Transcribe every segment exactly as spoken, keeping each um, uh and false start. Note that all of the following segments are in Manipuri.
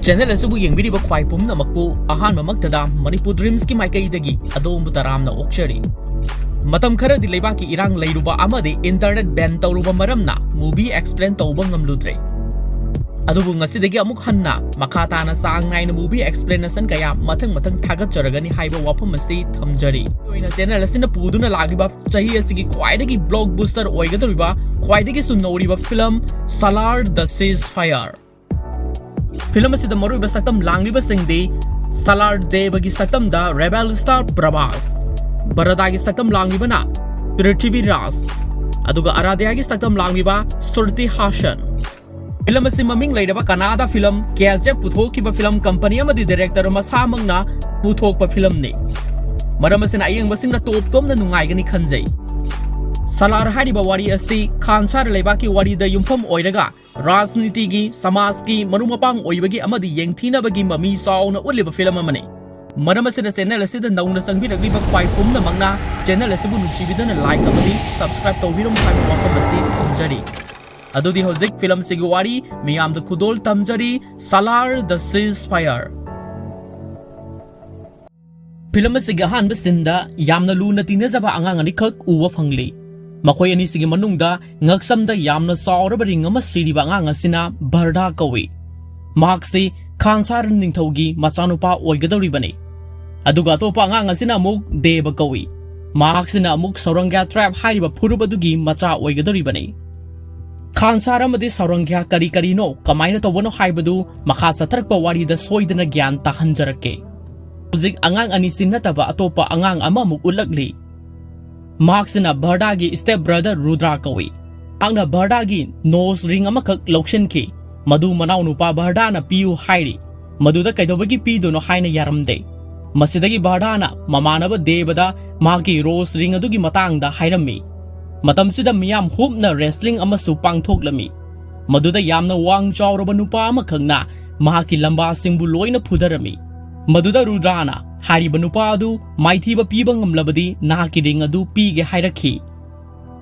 ꯆꯦꯅꯦꯜ ꯑꯁꯤꯕꯨ ꯌꯦꯡꯕꯤꯔꯤꯕ ꯈ꯭ꯋꯥꯏ ꯄꯨꯝꯅꯃꯛꯄꯨ ꯑꯍꯥꯟꯕꯃꯛꯇꯗ ꯃꯅꯤꯄꯨꯔ ꯗ꯭ꯔꯤꯝꯁꯀꯤ ꯃꯥꯏꯀꯩꯗꯒꯤ ꯑꯗꯣꯝꯕꯨ ꯇꯔꯥꯝꯅ ꯑꯣꯛꯆꯔꯤ꯫ ꯃꯇꯝ ꯈꯔꯗꯤ ꯂꯩꯕꯥꯛꯀꯤ ꯏꯔꯥꯡ ꯂꯩꯔꯨꯕ ꯑꯃꯗꯤ ꯏꯟꯇꯔꯅꯦꯠ ꯕꯦꯟ ꯇꯧꯔꯨꯕ ꯃꯔꯝꯅ ꯃꯨꯚꯤ ꯑꯦꯛꯁꯄ꯭ꯂꯦꯟ ꯇꯧꯕ ꯉꯝꯂꯨꯗ꯭ꯔꯦ꯫ ꯑꯗꯨꯕꯨ ꯉꯁꯤꯗꯒꯤ ꯑꯃꯨꯛ ꯍꯟꯅ ꯃꯈꯥ ꯇꯥꯅ ꯆꯥꯡ ꯅꯥꯏꯅ ꯃꯨꯚꯤ ꯑꯦꯛꯁꯄ꯭ꯂꯦꯅꯦꯁꯟ ꯀꯌꯥ ꯃꯊꯪ ꯃꯊꯪ ꯊꯥꯒꯠꯆꯔꯒꯅꯤ ꯍꯥꯏꯕ ꯋꯥꯐꯝ ꯑꯁꯤ ꯊꯝꯖꯔꯤ꯫ ꯑꯣꯏꯅ ꯆꯦꯅꯦꯜ ꯑꯁꯤꯅ ꯄꯨꯗꯨꯅ ꯂꯥꯛꯂꯤꯕ ꯆꯍꯤ ꯑꯁꯤꯒꯤ ꯈ꯭ꯋꯥꯏꯗꯒꯤ ꯕ꯭ꯂꯣꯛꯕꯨꯁꯇꯔ ꯑꯣꯏꯒꯗꯧꯔꯤꯕ, ꯈ꯭ꯋꯥꯏꯗꯒꯤꯁꯨ ꯅꯧꯔꯤꯕ ꯐꯤꯂꯝ ꯁꯂꯥꯔ ꯗ ꯁꯤꯖ ꯐꯥꯌꯔ꯫ ꯐꯤꯂꯝ ꯑꯁꯤꯗ ꯃꯔꯨꯑꯣꯏꯕ ꯁꯛꯇꯝ ꯂꯥꯡꯂꯤꯕꯁꯤꯡꯗꯤ ꯁꯂꯥꯔ ꯗꯦꯕꯒꯤ ꯁꯛꯇꯝꯗ ꯔꯦꯕꯦꯜ ꯁ꯭ꯇꯥꯔ ꯄ꯭ꯔꯚꯥꯁ, ꯕꯔꯗꯥꯒꯤ ꯁꯛꯇꯝ ꯂꯥꯡꯂꯤꯕꯅ ꯄ꯭ꯔꯤꯊꯤꯕꯤ ꯔꯥꯖ, ꯑꯗꯨꯒ ꯑꯔꯥꯙ꯭ꯌꯥꯒꯤ ꯁꯛꯇꯝ ꯂꯥꯡꯂꯤꯕ ꯁ꯭ꯔꯨꯇꯤ ꯍꯥꯁꯟ꯫ ꯐꯤꯂꯝ ꯑꯁꯤ ꯃꯃꯤꯡ ꯂꯩꯔꯕ ꯀꯅꯥꯗꯥ ꯐꯤꯂꯝ ꯀꯦꯖꯦꯞ ꯄꯨꯊꯣꯛꯈꯤꯕ ꯐꯤꯂꯝ ꯀꯝꯄꯅꯤ ꯑꯃꯗꯤ ꯗꯤꯔꯦꯛꯇꯔ ꯃꯁꯥꯃꯛꯅ ꯄꯨꯊꯣꯛꯄ ꯐꯤꯂꯝꯅꯤ꯫ ꯃꯔꯝ ꯑꯁꯤꯅ ꯑꯌꯦꯡꯕꯁꯤꯡꯅ ꯇꯣꯞ ꯇꯣꯞꯅ ꯅꯨꯡꯉꯥꯏꯒꯅꯤ ꯈꯟꯖꯩ꯫ ꯁꯂꯥꯔ ꯍꯥꯏꯔꯤꯕ ꯋꯥꯔꯤ ꯑꯁꯤ ꯈꯥꯟꯁꯥꯔ ꯂꯩꯕꯥꯛꯀꯤ ꯋꯥꯔꯤꯗ ꯌꯨꯝꯐꯝ ꯑꯣꯏꯔꯒ ꯔꯥꯖꯅꯤꯇꯤꯒꯤ, ꯁꯃꯥꯖꯀꯤ, ꯃꯔꯨꯞ ꯃꯄꯥꯡ ꯑꯣꯏꯕꯒꯤ ꯑꯃꯗꯤ ꯌꯦꯡꯊꯤꯅꯕꯒꯤ ꯃꯃꯤ ꯆꯥꯎꯅ ꯎꯠꯂꯤꯕ ꯐꯤꯂꯝ ꯑꯃꯅꯤ꯫ ꯃꯔꯝ ꯑꯁꯤꯅ ꯆꯦꯅꯦꯜ ꯑꯁꯤꯗ ꯅꯧꯅ ꯆꯪꯕꯤꯔꯛꯂꯤꯕ ꯈ꯭ꯋꯥꯏ ꯄꯨꯝꯅꯃꯛꯅ ꯆꯦꯅꯦꯜ ꯑꯁꯤꯕꯨ ꯅꯨꯡꯁꯤꯕꯤꯗꯨꯅ ꯂꯥꯏꯛ ꯑꯃꯗꯤ ꯁꯕꯁꯀ꯭ꯔꯥꯏꯕ ꯇꯧꯕꯤꯔꯝꯃꯨ ꯍꯥꯏꯕ ꯋꯥꯐꯝ ꯑꯁꯤ ꯊꯝꯖꯔꯤ꯫ ꯑꯗꯨꯗꯤ ꯍꯧꯖꯤꯛ ꯐꯤꯂꯝꯁꯤꯒꯤ ꯋꯥꯔꯤ ꯃꯤꯌꯥꯝꯗ ꯈꯨꯗꯣꯜ ꯇꯝꯖꯔꯤ, ꯁꯂꯥꯔ ꯗ ꯁꯤꯖ ꯐꯥꯌꯔ꯫ ꯐꯤꯂꯝ ꯑꯁꯤꯒꯤ ꯑꯍꯥꯟꯕ ꯁꯤꯟꯗ ꯌꯥꯝꯅ ꯂꯨꯅ ꯇꯤꯟꯅꯖꯕ ꯑꯉꯥꯡ ꯑꯅꯤꯈꯛ ꯎꯕ ꯐꯪꯂꯤ꯫ ꯃꯈꯣꯏ ꯑꯅꯤꯁꯤꯒꯤ ꯃꯅꯨꯡꯗ ꯉꯛꯁꯝꯗ ꯌꯥꯝꯅ ꯆꯥꯎꯔꯕ ꯔꯤꯡ ꯑꯃ ꯁꯤꯔꯤꯕ ꯑꯉꯥꯡ ꯑꯁꯤꯅ ꯚꯔꯗꯥ ꯀꯧꯏ꯫ ꯃꯍꯥꯛꯁꯤ ꯈꯥꯟꯁꯥꯔ ꯅꯤꯡꯊꯧꯒꯤ ꯃꯆꯥꯅꯨꯄꯥ ꯑꯣꯏꯒꯗꯧꯔꯤꯕꯅꯤ꯫ ꯑꯗꯨꯒ ꯑꯇꯣꯞꯄ ꯑꯉꯥꯡ ꯑꯁꯤꯅ ꯑꯃꯨꯛ ꯗꯦꯕ ꯀꯧꯏ꯫ ꯃꯍꯥꯛꯁꯤꯅ ꯑꯃꯨꯛ ꯁꯧꯔꯪꯒ꯭ꯌꯥ ꯇ꯭ꯔꯥꯏꯕ ꯍꯥꯏꯔꯤꯕ ꯐꯨꯔꯨꯞ ꯑꯗꯨꯒꯤ ꯃꯆꯥ ꯑꯣꯏꯒꯗꯧꯔꯤꯕꯅꯤ꯫ ꯈꯥꯟꯁꯥꯔ ꯑꯃꯗꯤ ꯁꯧꯔꯪꯒ꯭ꯌꯥ ꯀꯔꯤ ꯀꯔꯤꯅꯣ, ꯀꯃꯥꯏꯅ ꯇꯧꯕꯅꯣ ꯍꯥꯏꯕꯗꯨ ꯃꯈꯥ ꯆꯠꯊꯔꯛꯄ ꯋꯥꯔꯤꯗ ꯁꯣꯏꯗꯅ ꯒ꯭ꯌꯥꯟ ꯇꯥꯍꯟꯖꯔꯛꯀꯦ꯫ ꯍꯧꯖꯤꯛ ꯑꯉꯥꯡ ꯑꯅꯤꯁꯤ ꯅꯠꯇꯕ ꯑꯇꯣꯞꯄ ꯑꯉꯥꯡ ꯑꯃꯃꯨꯛ ꯎꯠꯂꯛꯂꯤ꯫ ꯃꯍꯥꯛꯁꯤꯅ ꯚꯔꯗꯥꯒꯤ ꯁ꯭ꯇꯦꯞ ꯕ꯭ꯔꯗꯔ ꯔꯨꯗ꯭ꯔꯥ ꯀꯧꯏ꯫ ꯃꯍꯥꯛꯅ ꯚꯔꯗꯥꯒꯤ ꯅꯣꯁ ꯔꯤꯡ ꯑꯃꯈꯛ ꯂꯧꯁꯤꯟꯈꯤ꯫ ꯃꯗꯨ ꯃꯅꯥꯎꯅꯨꯄꯥ ꯚꯔꯗꯥꯅ ꯄꯤꯌꯨ ꯍꯥꯏꯔꯤ꯫ ꯃꯗꯨꯗ ꯀꯩꯗꯧꯕꯒꯤ ꯄꯤꯗꯣꯏꯅꯣ ꯍꯥꯏꯅ ꯌꯥꯔꯝꯗꯦ꯫ ꯃꯁꯤꯗꯒꯤ ꯚꯔꯗꯥꯅ ꯃꯃꯥꯟꯅꯕ ꯗꯦꯕꯗ ꯃꯍꯥꯛꯀꯤ ꯔꯣꯁ ꯔꯤꯡ ꯑꯗꯨꯒꯤ ꯃꯇꯥꯡꯗ ꯍꯥꯏꯔꯝꯃꯤ꯫ ꯃꯇꯝꯁꯤꯗ ꯃꯤꯌꯥꯝ ꯍꯨꯞꯅ ꯔꯦꯁꯂꯤꯡ ꯑꯃꯁꯨ ꯄꯥꯡꯊꯣꯛꯂꯝꯃꯤ꯫ ꯃꯗꯨꯗ ꯌꯥꯝꯅ ꯋꯥꯡ ꯆꯥꯎꯔꯕ ꯅꯨꯄꯥ ꯑꯃꯈꯛꯅ ꯃꯍꯥꯛꯀꯤ ꯂꯝꯕꯥꯁꯤꯡꯕꯨ ꯂꯣꯏꯅ ꯐꯨꯗꯔꯝꯃꯤ꯫ ꯃꯗꯨꯗ ꯔꯨꯗ꯭ꯔꯥꯅ ꯍꯥꯏꯔꯤꯕ ꯅꯨꯄꯥ ꯑꯗꯨ ꯃꯥꯏꯊꯤꯕ ꯄꯤꯕ ꯉꯝꯂꯕꯗꯤ ꯅꯍꯥꯛꯀꯤ ꯔꯤꯡ ꯑꯗꯨ ꯄꯤꯒꯦ ꯍꯥꯏꯔꯛꯈꯤ꯫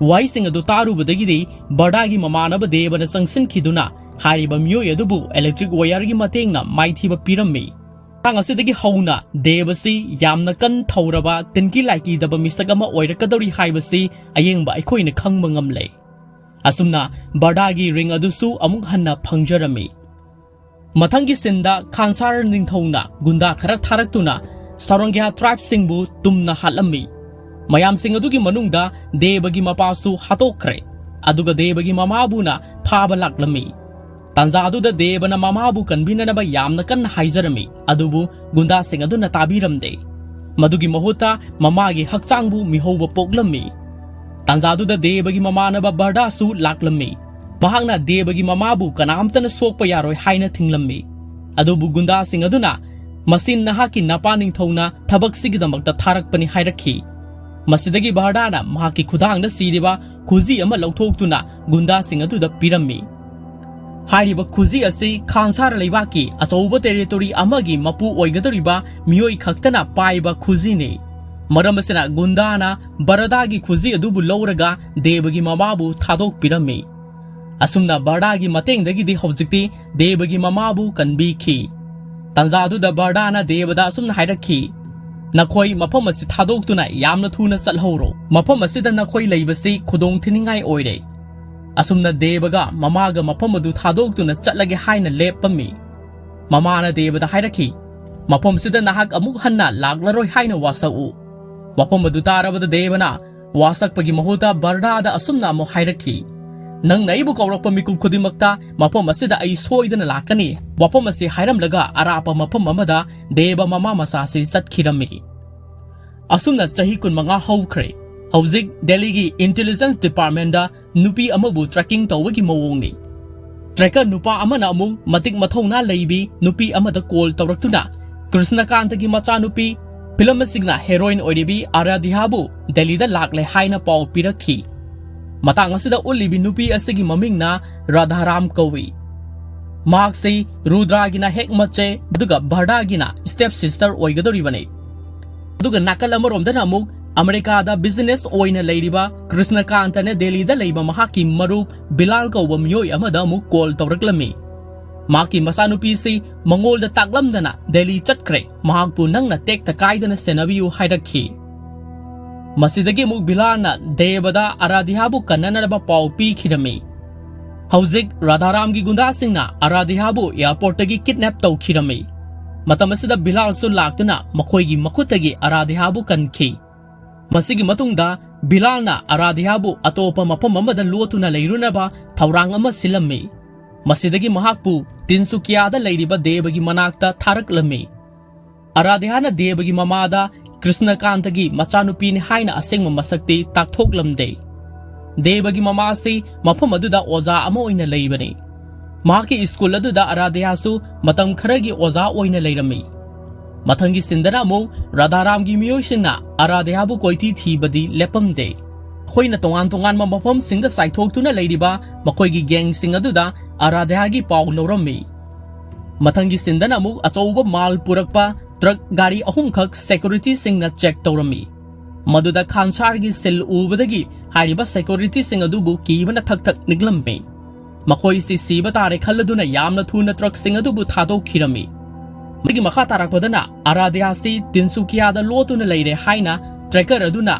ꯋꯥꯍꯩꯁꯤꯡ ꯑꯗꯨ ꯇꯥꯔꯨꯕꯗꯒꯤꯗꯤ ꯕꯔꯗꯥꯒꯤ ꯃꯃꯥꯟꯅꯕ ꯗꯦꯕꯅ ꯆꯪꯁꯤꯟꯈꯤꯗꯨꯅ ꯍꯥꯏꯔꯤꯕ ꯃꯤꯑꯣꯏ ꯑꯗꯨꯕꯨ electric wireꯒꯤ ꯃꯇꯦꯡꯅ ꯃꯥꯏꯊꯤꯕ ꯄꯤꯔꯝꯃꯤ꯫ ꯃꯇꯥꯡ ꯑꯁꯤꯗꯒꯤ ꯍꯧꯅ ꯗꯦꯕꯁꯤ ꯌꯥꯝꯅ ꯀꯟ ꯊꯧꯔꯕ ꯇꯤꯟꯒꯤ ꯂꯥꯏꯀꯤꯗꯕ ꯃꯤꯁꯛ ꯑꯃ ꯑꯣꯏꯔꯛꯀꯗꯧꯔꯤ ꯍꯥꯏꯕꯁꯤ ꯑꯌꯦꯡꯕ ꯑꯩꯈꯣꯏꯅ ꯈꯪꯕ ꯉꯝꯂꯦ꯫ ꯑꯁꯨꯝꯅ ꯕꯔꯗꯥꯒꯤ ring ꯑꯗꯨꯁꯨ ꯑꯃꯨꯛ ꯍꯟꯅ ꯐꯪꯖꯔꯝꯃꯤ꯫ ꯃꯊꯪꯒꯤ sceneꯗ ꯈꯥꯟꯁꯥꯔ ꯅꯤꯡꯊꯧꯅ ꯒꯨꯟꯗꯥ ꯈꯔ ꯊꯥꯔꯛꯇꯨꯅ ꯁꯥꯔꯣꯡꯒ꯭ꯌꯥ tribeꯁꯤꯡꯕꯨ ꯇꯨꯝꯅ ꯍꯥꯠꯂꯝꯃꯤ꯫ ꯃꯌꯥꯝꯁꯤꯡ ꯑꯗꯨꯒꯤ ꯃꯅꯨꯡꯗ ꯗꯦꯕꯒꯤ ꯃꯄꯥꯁꯨ ꯍꯥꯠꯇꯣꯛꯈ꯭ꯔꯦ꯫ ꯑꯗꯨꯒ ꯗꯦꯕꯒꯤ ꯃꯃꯥꯕꯨꯅ ꯐꯥꯕ ꯂꯥꯛꯂꯝꯃꯤ꯫ ꯇꯥꯟꯖꯥꯗꯨꯗ ꯗꯦꯕꯅ ꯃꯃꯥꯕꯨ ꯀꯟꯕꯤꯅꯅꯕ ꯌꯥꯝꯅ ꯀꯟꯅ ꯍꯥꯏꯖꯔꯝꯃꯤ, ꯑꯗꯨꯕꯨ ꯒꯨꯟꯗꯥꯁꯤꯡ ꯑꯗꯨꯅ ꯇꯥꯕꯤꯔꯝꯗꯦ꯫ ꯃꯗꯨꯒꯤ ꯃꯍꯨꯠꯇ ꯃꯃꯥꯒꯤ ꯍꯛꯆꯥꯡꯕꯨ ꯃꯤꯍꯧꯕ ꯄꯣꯛꯂꯝꯃꯤ꯫ ꯇꯥꯟꯖꯥꯗꯨꯗ ꯗꯦꯕꯒꯤ ꯃꯃꯥꯟꯅꯕ ꯕꯔꯗꯥꯁꯨ ꯂꯥꯛꯂꯝꯃꯤ꯫ ꯃꯍꯥꯛꯅ ꯗꯦꯕꯒꯤ ꯃꯃꯥꯕꯨ ꯀꯅꯥꯝꯇꯅ ꯁꯣꯛꯄ ꯌꯥꯔꯣꯏ ꯍꯥꯏꯅ ꯊꯤꯡꯂꯝꯃꯤ꯫ ꯑꯗꯨꯕꯨ ꯒꯨꯟꯗꯥꯁꯤꯡ ꯑꯗꯨꯅ ꯃꯁꯤ ꯅꯍꯥꯛꯀꯤ ꯅꯄꯥ ꯅꯤꯡꯊꯧꯅ ꯊꯕꯛꯁꯤꯒꯤꯗꯃꯛꯇ ꯊꯥꯔꯛꯄꯅꯤ ꯍꯥꯏꯔꯛꯈꯤ꯫ ꯃꯁꯤꯗꯒꯤ ꯕꯔꯗꯥꯅ ꯃꯍꯥꯛꯀꯤ ꯈꯨꯗꯥꯡꯗ ꯁꯤꯔꯤꯕ ꯈꯨꯖꯤ ꯑꯃ ꯂꯧꯊꯣꯛꯇꯨꯅ ꯒꯨꯟꯗꯥꯁꯤꯡ ꯑꯗꯨꯗ ꯄꯤꯔꯝꯃꯤ꯫ ꯍꯥꯏꯔꯤꯕ ꯈꯨꯖꯤ ꯑꯁꯤ ꯈꯥꯟꯁꯥꯔ ꯂꯩꯕꯥꯛꯀꯤ ꯑꯆꯧꯕ territory ꯑꯃꯒꯤ ꯃꯄꯨ ꯑꯣꯏꯒꯗꯧꯔꯤꯕ ꯃꯤꯑꯣꯏ ꯈꯛꯇꯅ ꯄꯥꯏꯕ ꯈꯨꯖꯤꯅꯤ꯫ ꯃꯔꯝ ꯑꯁꯤꯅ ꯒꯨꯟꯗꯥꯅ ꯕꯔꯗꯥꯒꯤ ꯈꯨꯖꯤ ꯑꯗꯨꯕꯨ ꯂꯧꯔꯒ ꯗꯦꯕꯒꯤ ꯃꯃꯥꯕꯨ ꯊꯥꯗꯣꯛꯄꯤꯔꯝꯃꯤ꯫ ꯑꯁꯨꯝꯅ ꯕꯔꯗꯥꯒꯤ ꯃꯇꯦꯡꯗꯒꯤꯗꯤ ꯍꯧꯖꯤꯛꯇꯤ ꯗꯦꯕꯒꯤ ꯃꯃꯥꯕꯨ ꯀꯟꯕꯤꯈꯤ꯫ ꯇꯥꯟꯖꯥꯗꯨꯗ ꯕꯔꯗꯥꯅ ꯗꯦꯕꯗ ꯑꯁꯨꯝꯅ ꯍꯥꯏꯔꯛꯈꯤ, "ꯅꯈꯣꯏ ꯃꯐꯝ ꯑꯁꯤ ꯊꯥꯗꯣꯛꯇꯨꯅ ꯌꯥꯝꯅ ꯊꯨꯅ ꯆꯠꯍꯧꯔꯣ꯫ ꯃꯐꯝ ꯑꯁꯤꯗ ꯅꯈꯣꯏ ꯂꯩꯕꯁꯤ ꯈꯨꯗꯣꯡ ꯊꯤꯅꯤꯡꯉꯥꯏ ꯑꯣꯏꯔꯦ꯫" ꯑꯁꯨꯝꯅ ꯗꯦꯕꯒ ꯃꯃꯥꯒ ꯃꯐꯝ ꯑꯗꯨ ꯊꯥꯗꯣꯛꯇꯨꯅ ꯆꯠꯂꯒꯦ ꯍꯥꯏꯅ ꯂꯦꯞꯄꯝꯃꯤ꯫ ꯃꯃꯥꯅ ꯗꯦꯕꯗ ꯍꯥꯏꯔꯛꯈꯤ, "ꯃꯐꯝꯁꯤꯗ ꯅꯍꯥꯛ ꯑꯃꯨꯛ ꯍꯟꯅ ꯂꯥꯛꯂꯔꯣꯏ ꯍꯥꯏꯅ ꯋꯥꯁꯛꯎ꯫" ꯃꯐꯝ ꯑꯗꯨ ꯇꯥꯔꯕꯗ ꯗꯦꯕꯅ ꯋꯥꯁꯛꯄꯒꯤ ꯃꯍꯨꯠꯇ ꯕꯔꯗꯥꯗ ꯑꯁꯨꯝꯅ ꯑꯃꯨꯛ ꯍꯥꯏꯔꯛꯈꯤ, "ꯅꯪꯅ ꯑꯩꯕꯨ ꯀꯧꯔꯛꯄ ꯃꯤꯀꯨꯞ ꯈꯨꯗꯤꯡꯃꯛꯇ ꯃꯐꯝ ꯑꯁꯤꯗ ꯑꯩ ꯁꯣꯏꯗꯅ ꯂꯥꯛꯀꯅꯤ꯫" ꯋꯥꯐꯝ ꯑꯁꯤ ꯍꯥꯏꯔꯝꯂꯒ ꯑꯔꯥꯞꯄ ꯃꯐꯝ ꯑꯃꯗ ꯗꯦꯕ ꯃꯃꯥ ꯃꯆꯥꯁꯤ ꯆꯠꯈꯤꯔꯝꯃꯤ꯫ ꯑꯁꯨꯝꯅ ꯆꯍꯤ ꯀꯨꯟꯃꯉꯥ ꯍꯧꯈ꯭ꯔꯦ꯫ ꯍꯧꯖꯤꯛ ꯗꯦꯜꯂꯤꯒꯤ intelligence departmentꯗ ꯅꯨꯄꯤ ꯑꯃꯕꯨ tracking ꯇꯧꯕꯒꯤ ꯃꯑꯣꯡꯅꯤ꯫ Tracker ꯅꯨꯄꯥ ꯑꯃꯅ ꯑꯃꯨꯛ ꯃꯇꯤꯛ ꯃꯊꯧꯅꯥ ꯂꯩꯕꯤ ꯅꯨꯄꯤ ꯑꯃꯗ call ꯇꯧꯔꯛꯇꯨꯅ ꯀ꯭ꯔꯤꯁꯅꯀꯥꯟꯇꯒꯤ ꯃꯆꯥꯅꯨꯄꯤ, film ꯑꯁꯤꯒꯤꯅ heroine ꯑꯣꯏꯔꯤꯕꯤ ꯑꯔꯥꯙ꯭ꯌꯥꯕꯨ ꯗꯦꯜꯂꯤꯗ ꯂꯥꯛꯂꯦ ꯍꯥꯏꯅ ꯄꯥꯎ ꯄꯤꯔꯛꯈꯤ꯫ ꯃꯇꯥꯡ ꯑꯁꯤꯗ ꯎꯠꯂꯤꯕꯤ ꯅꯨꯄꯤ ꯑꯁꯤꯒꯤ ꯃꯃꯤꯡꯅ ꯔꯥꯙꯥꯔꯥꯝ ꯀꯧꯏ꯫ ꯃꯍꯥꯛꯁꯤ ꯔꯨꯗ꯭ꯔꯥꯒꯤꯅ ꯍꯦꯛ ꯃꯆꯦ, ꯑꯗꯨꯒ ꯕꯔꯗꯥꯒꯤꯅ step sister ꯑꯣꯏꯒꯗꯧꯔꯤꯕꯅꯤ꯫ ꯑꯗꯨꯒ ꯅꯥꯀꯜ ꯑꯃꯔꯣꯝꯗꯅ ꯑꯃꯨꯛ ꯑꯃꯦꯔꯤꯀꯥꯗ ꯕꯤꯖꯤꯅꯦꯁ ꯑꯣꯏꯅ ꯂꯩꯔꯤꯕ ꯀ꯭ꯔꯤꯁꯅꯀꯥꯟꯇꯅ ꯗꯦꯜꯂꯤꯗ ꯂꯩꯕ ꯃꯍꯥꯛꯀꯤ ꯃꯔꯨꯞ ꯕꯤꯂꯥꯜ ꯀꯧꯕ ꯃꯤꯑꯣꯏ ꯑꯃꯗ ꯑꯃꯨꯛ ꯀꯣꯜ ꯇꯧꯔꯛꯂꯝꯃꯤ꯫ ꯃꯍꯥꯛꯀꯤ ꯃꯆꯥꯅꯨꯄꯤꯁꯤ ꯃꯉꯣꯟꯗ ꯇꯥꯛꯂꯝꯗꯅ ꯗꯦꯜꯂꯤ ꯆꯠꯈ꯭ꯔꯦ, ꯃꯍꯥꯛꯄꯨ ꯅꯪꯅ ꯇꯦꯛꯇ ꯀꯥꯏꯗꯅ ꯁꯦꯟꯅꯕꯤꯌꯨ ꯍꯥꯏꯔꯛꯈꯤ꯫ ꯃꯁꯤꯗꯒꯤ ꯑꯃꯨꯛ ꯕꯤꯂꯥꯜꯅ ꯗꯦꯕꯗ ꯑꯔꯥꯙ꯭ꯌꯥꯕꯨ ꯀꯟꯅꯅꯕ ꯄꯥꯎ ꯄꯤꯈꯤꯔꯝꯃꯤ꯫ ꯍꯧꯖꯤꯛ ꯔꯥꯙꯥꯔꯥꯝꯒꯤ ꯒꯨꯟꯗꯥꯁꯤꯡꯅ ꯑꯔꯥꯙ꯭ꯌꯥꯕꯨ ꯑꯦꯌꯔꯄꯣꯔꯠꯇꯒꯤ ꯀꯤꯗꯅꯦꯞ ꯇꯧꯈꯤꯔꯝꯃꯤ꯫ ꯃꯇꯝ ꯑꯁꯤꯗ ꯕꯤꯂꯥꯜꯁꯨ ꯂꯥꯛꯇꯨꯅ ꯃꯈꯣꯏꯒꯤ ꯃꯈꯨꯠꯇꯒꯤ ꯑꯔꯥꯙ꯭ꯌꯥꯕꯨ ꯀꯟꯈꯤ꯫ ꯃꯁꯤꯒꯤ ꯃꯇꯨꯡꯗ ꯕꯤꯂꯥꯜꯅ ꯑꯔꯥꯙ꯭ꯌꯥꯕꯨ ꯑꯇꯣꯞꯄ ꯃꯐꯝ ꯑꯃꯗ ꯂꯣꯠꯇꯨꯅ ꯂꯩꯔꯨꯅꯕ ꯊꯧꯔꯥꯡ ꯑꯃ ꯁꯤꯜꯂꯝꯃꯤ꯫ ꯃꯁꯤꯗꯒꯤ ꯃꯍꯥꯛꯄꯨ ꯇꯤꯟꯁꯨꯀꯤꯌꯥꯗ ꯂꯩꯔꯤꯕ ꯗꯦꯕꯒꯤ ꯃꯅꯥꯛꯇ ꯊꯥꯔꯛꯂꯝꯃꯤ꯫ ꯑꯔꯥꯙ꯭ꯌꯥꯅ ꯗꯦꯕꯒꯤ ꯃꯃꯥꯗ ꯀ꯭ꯔꯤꯁꯅꯀꯥꯟꯇꯒꯤ ꯃꯆꯥꯅꯨꯄꯤꯅꯤ ꯍꯥꯏꯅ ꯑꯁꯦꯡꯕ ꯃꯁꯛꯇꯤ ꯇꯥꯛꯊꯣꯛꯂꯝꯗꯦ꯫ ꯗꯦꯕꯒꯤ ꯃꯃꯥꯁꯤ ꯃꯐꯝ ꯑꯗꯨꯗ ꯑꯣꯖꯥ ꯑꯃ ꯑꯣꯏꯅ ꯂꯩꯕꯅꯤ꯫ ꯃꯍꯥꯛꯀꯤ ꯁ꯭ꯀꯨꯜ ꯑꯗꯨꯗ ꯑꯔꯥꯙ꯭ꯌꯥꯁꯨ ꯃꯇꯝ ꯈꯔꯒꯤ ꯑꯣꯖꯥ ꯑꯣꯏꯅ ꯂꯩꯔꯝꯃꯤ꯫ ꯃꯊꯪꯒꯤ ꯁꯤꯟꯗꯅ ꯑꯃꯨꯛ ꯔꯥꯙꯥꯔꯥꯝꯒꯤ ꯃꯤꯑꯣꯏꯁꯤꯡꯅ ꯑꯔꯥꯙ꯭ꯌꯥꯕꯨ ꯀꯣꯏꯊꯤ ꯊꯤꯕꯗꯤ ꯂꯦꯞꯄꯝꯗꯦ꯫ ꯑꯩꯈꯣꯏꯅ ꯇꯣꯉꯥꯟ ꯇꯣꯉꯥꯟꯕ ꯃꯐꯝꯁꯤꯡꯗ ꯆꯥꯏꯊꯣꯛꯇꯨꯅ ꯂꯩꯔꯤꯕ ꯃꯈꯣꯏꯒꯤ ꯒꯦꯡꯁꯤꯡ ꯑꯗꯨꯗ ꯑꯔꯥꯙ꯭ꯌꯥꯒꯤ ꯄꯥꯎ ꯂꯧꯔꯝꯃꯤ꯫ ꯃꯊꯪꯒꯤ ꯁꯤꯟꯗꯅ ꯑꯃꯨꯛ ꯑꯆꯧꯕ ꯃꯥꯜ ꯄꯨꯔꯛꯄ ꯇ꯭ꯔꯛ ꯒꯥꯔꯤ ꯑꯍꯨꯝꯈꯛ ꯁꯦꯀ꯭ꯌꯨꯔꯤꯇꯤꯁꯤꯡꯅ ꯆꯦꯛ ꯇꯧꯔꯝꯃꯤ꯫ ꯃꯗꯨꯗ ꯈꯥꯟꯁꯥꯔꯒꯤ ꯁꯤꯜ ꯎꯕꯗꯒꯤ ꯍꯥꯏꯔꯤꯕ ꯁꯦꯀ꯭ꯌꯨꯔꯤꯇꯤꯁꯤꯡ ꯑꯗꯨꯕꯨ ꯀꯤꯕꯅ ꯊꯛ ꯊꯛ ꯅꯤꯛꯂꯝꯃꯤ꯫ ꯃꯈꯣꯏꯁꯤ ꯁꯤꯕ ꯇꯥꯔꯦ ꯈꯜꯂꯗꯨꯅ ꯌꯥꯝꯅ ꯊꯨꯅ ꯇ꯭ꯔꯛꯁꯤꯡ ꯑꯗꯨꯕꯨ ꯊꯥꯗꯣꯛꯈꯤꯔꯝꯃꯤ꯫ ꯃꯗꯨꯒꯤ ꯃꯈꯥ ꯇꯥꯔꯛꯄꯗꯅ ꯑꯔꯥꯙ꯭ꯌꯥꯁꯤ ꯇꯤꯟꯁꯨꯀꯤꯌꯥꯗ ꯂꯣꯠꯇꯨꯅ ꯂꯩꯔꯦ ꯍꯥꯏꯅ ꯇ꯭ꯔꯦꯀꯔ ꯑꯗꯨꯅ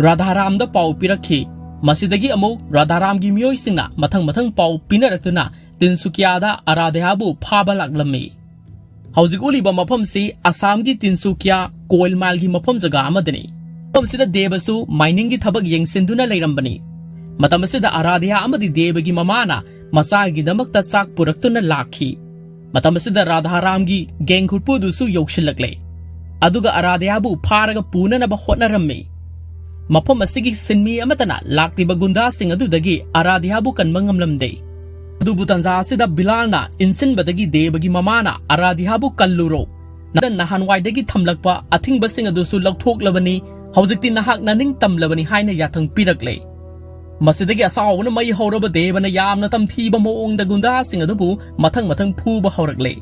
ꯔꯥꯙꯥꯔꯥꯝꯗ ꯄꯥꯎ ꯄꯤꯔꯛꯈꯤ꯫ ꯃꯁꯤꯗꯒꯤ ꯑꯃꯨꯛ ꯔꯥꯙꯥꯔꯥꯝꯒꯤ ꯃꯤꯑꯣꯏꯁꯤꯡꯅ ꯃꯊꯪ ꯃꯊꯪ ꯄꯥꯎ ꯄꯤꯅꯔꯛꯇꯨꯅ ꯇꯤꯟꯁꯨꯀꯤꯌꯥꯗ ꯑꯔꯥꯙ꯭ꯌꯥꯕꯨ ꯐꯥꯕ ꯂꯥꯛꯂꯝꯃꯤ꯫ ꯍꯧꯖꯤꯛ ꯎꯠꯂꯤꯕ ꯃꯐꯝꯁꯤ ꯑꯁꯥꯝꯒꯤ ꯇꯤꯟꯁꯨꯀꯤꯌꯥ ꯀꯣꯏꯜ ꯃꯥꯏꯜꯒꯤ ꯃꯐꯝ ꯖꯒꯥ ꯑꯃꯗꯅꯤ꯫ ꯃꯐꯝꯁꯤꯗ ꯗꯦꯕꯁꯨ ꯃꯥꯏꯅꯤꯡꯒꯤ ꯊꯕꯛ ꯌꯦꯡꯁꯤꯟꯗꯨꯅ ꯂꯩꯔꯝꯕꯅꯤ꯫ ꯃꯇꯝ ꯑꯁꯤꯗ ꯑꯔꯥꯙ꯭ꯌꯥ ꯑꯃꯗꯤ ꯗꯦꯕꯒꯤ ꯃꯃꯥꯅ ꯃꯆꯥꯒꯤꯗꯃꯛꯇ ꯆꯥꯛ ꯄꯨꯔꯛꯇꯨꯅ ꯂꯥꯛꯈꯤ꯫ ꯃꯇꯝ ꯑꯁꯤꯗ ꯔꯥꯙꯥꯔꯥꯝꯒꯤ ꯒꯦꯡ ꯈꯨꯠꯄꯨꯗꯨꯁꯨ ꯌꯧꯁꯤꯜꯂꯛꯂꯦ꯫ ꯑꯗꯨꯒ ꯑꯔꯥꯙ꯭ꯌꯥꯕꯨ ꯐꯥꯔꯒ ꯄꯨꯅꯅꯕ ꯍꯣꯠꯅꯔꯝꯃꯤ꯫ ꯃꯐꯝ ꯑꯁꯤꯒꯤ ꯁꯤꯟꯃꯤ ꯑꯃꯠꯇꯅ ꯂꯥꯛꯂꯤꯕ ꯒꯨꯟꯗꯥꯁꯤꯡ ꯑꯗꯨꯗꯒꯤ ꯑꯔꯥꯙ꯭ꯌꯥꯕꯨ ꯀꯟꯕ ꯉꯝꯂꯝꯗꯦ꯫ ꯑꯗꯨꯕꯨ ꯇꯟꯖꯥ ꯑꯁꯤꯗ ꯕꯤꯂꯥꯜꯅ ꯏꯟꯁꯤꯟꯕꯗꯒꯤ ꯗꯦꯕꯒꯤ ꯃꯃꯥꯅ ꯑꯔꯥꯙ꯭ꯌꯥꯕꯨ ꯀꯜꯂꯨꯔꯣ꯫ ꯅꯍꯥꯟꯋꯥꯏꯗꯒꯤ ꯊꯝꯂꯛꯄ ꯑꯊꯤꯡꯕꯁꯤꯡ ꯑꯗꯨꯁꯨ ꯂꯧꯊꯣꯛꯂꯕꯅꯤ, ꯍꯧꯖꯤꯛꯇꯤ ꯅꯍꯥꯛꯅ ꯅꯤꯡꯇꯝꯂꯕꯅꯤ ꯍꯥꯏꯅ ꯌꯥꯊꯪ ꯄꯤꯔꯛꯂꯦ꯫ ꯃꯁꯤꯗꯒꯤ ꯑꯁꯥꯎꯕꯅ ꯃꯩ ꯍꯧꯔꯕ ꯗꯦꯕꯅ ꯌꯥꯝꯅ ꯇꯝꯊꯤꯕ ꯃꯑꯣꯡꯗ ꯒꯨꯟꯗꯥꯁꯤꯡ ꯑꯗꯨꯕꯨ ꯃꯊꯪ ꯃꯊꯪ ꯐꯨꯕ ꯍꯧꯔꯛꯂꯦ꯫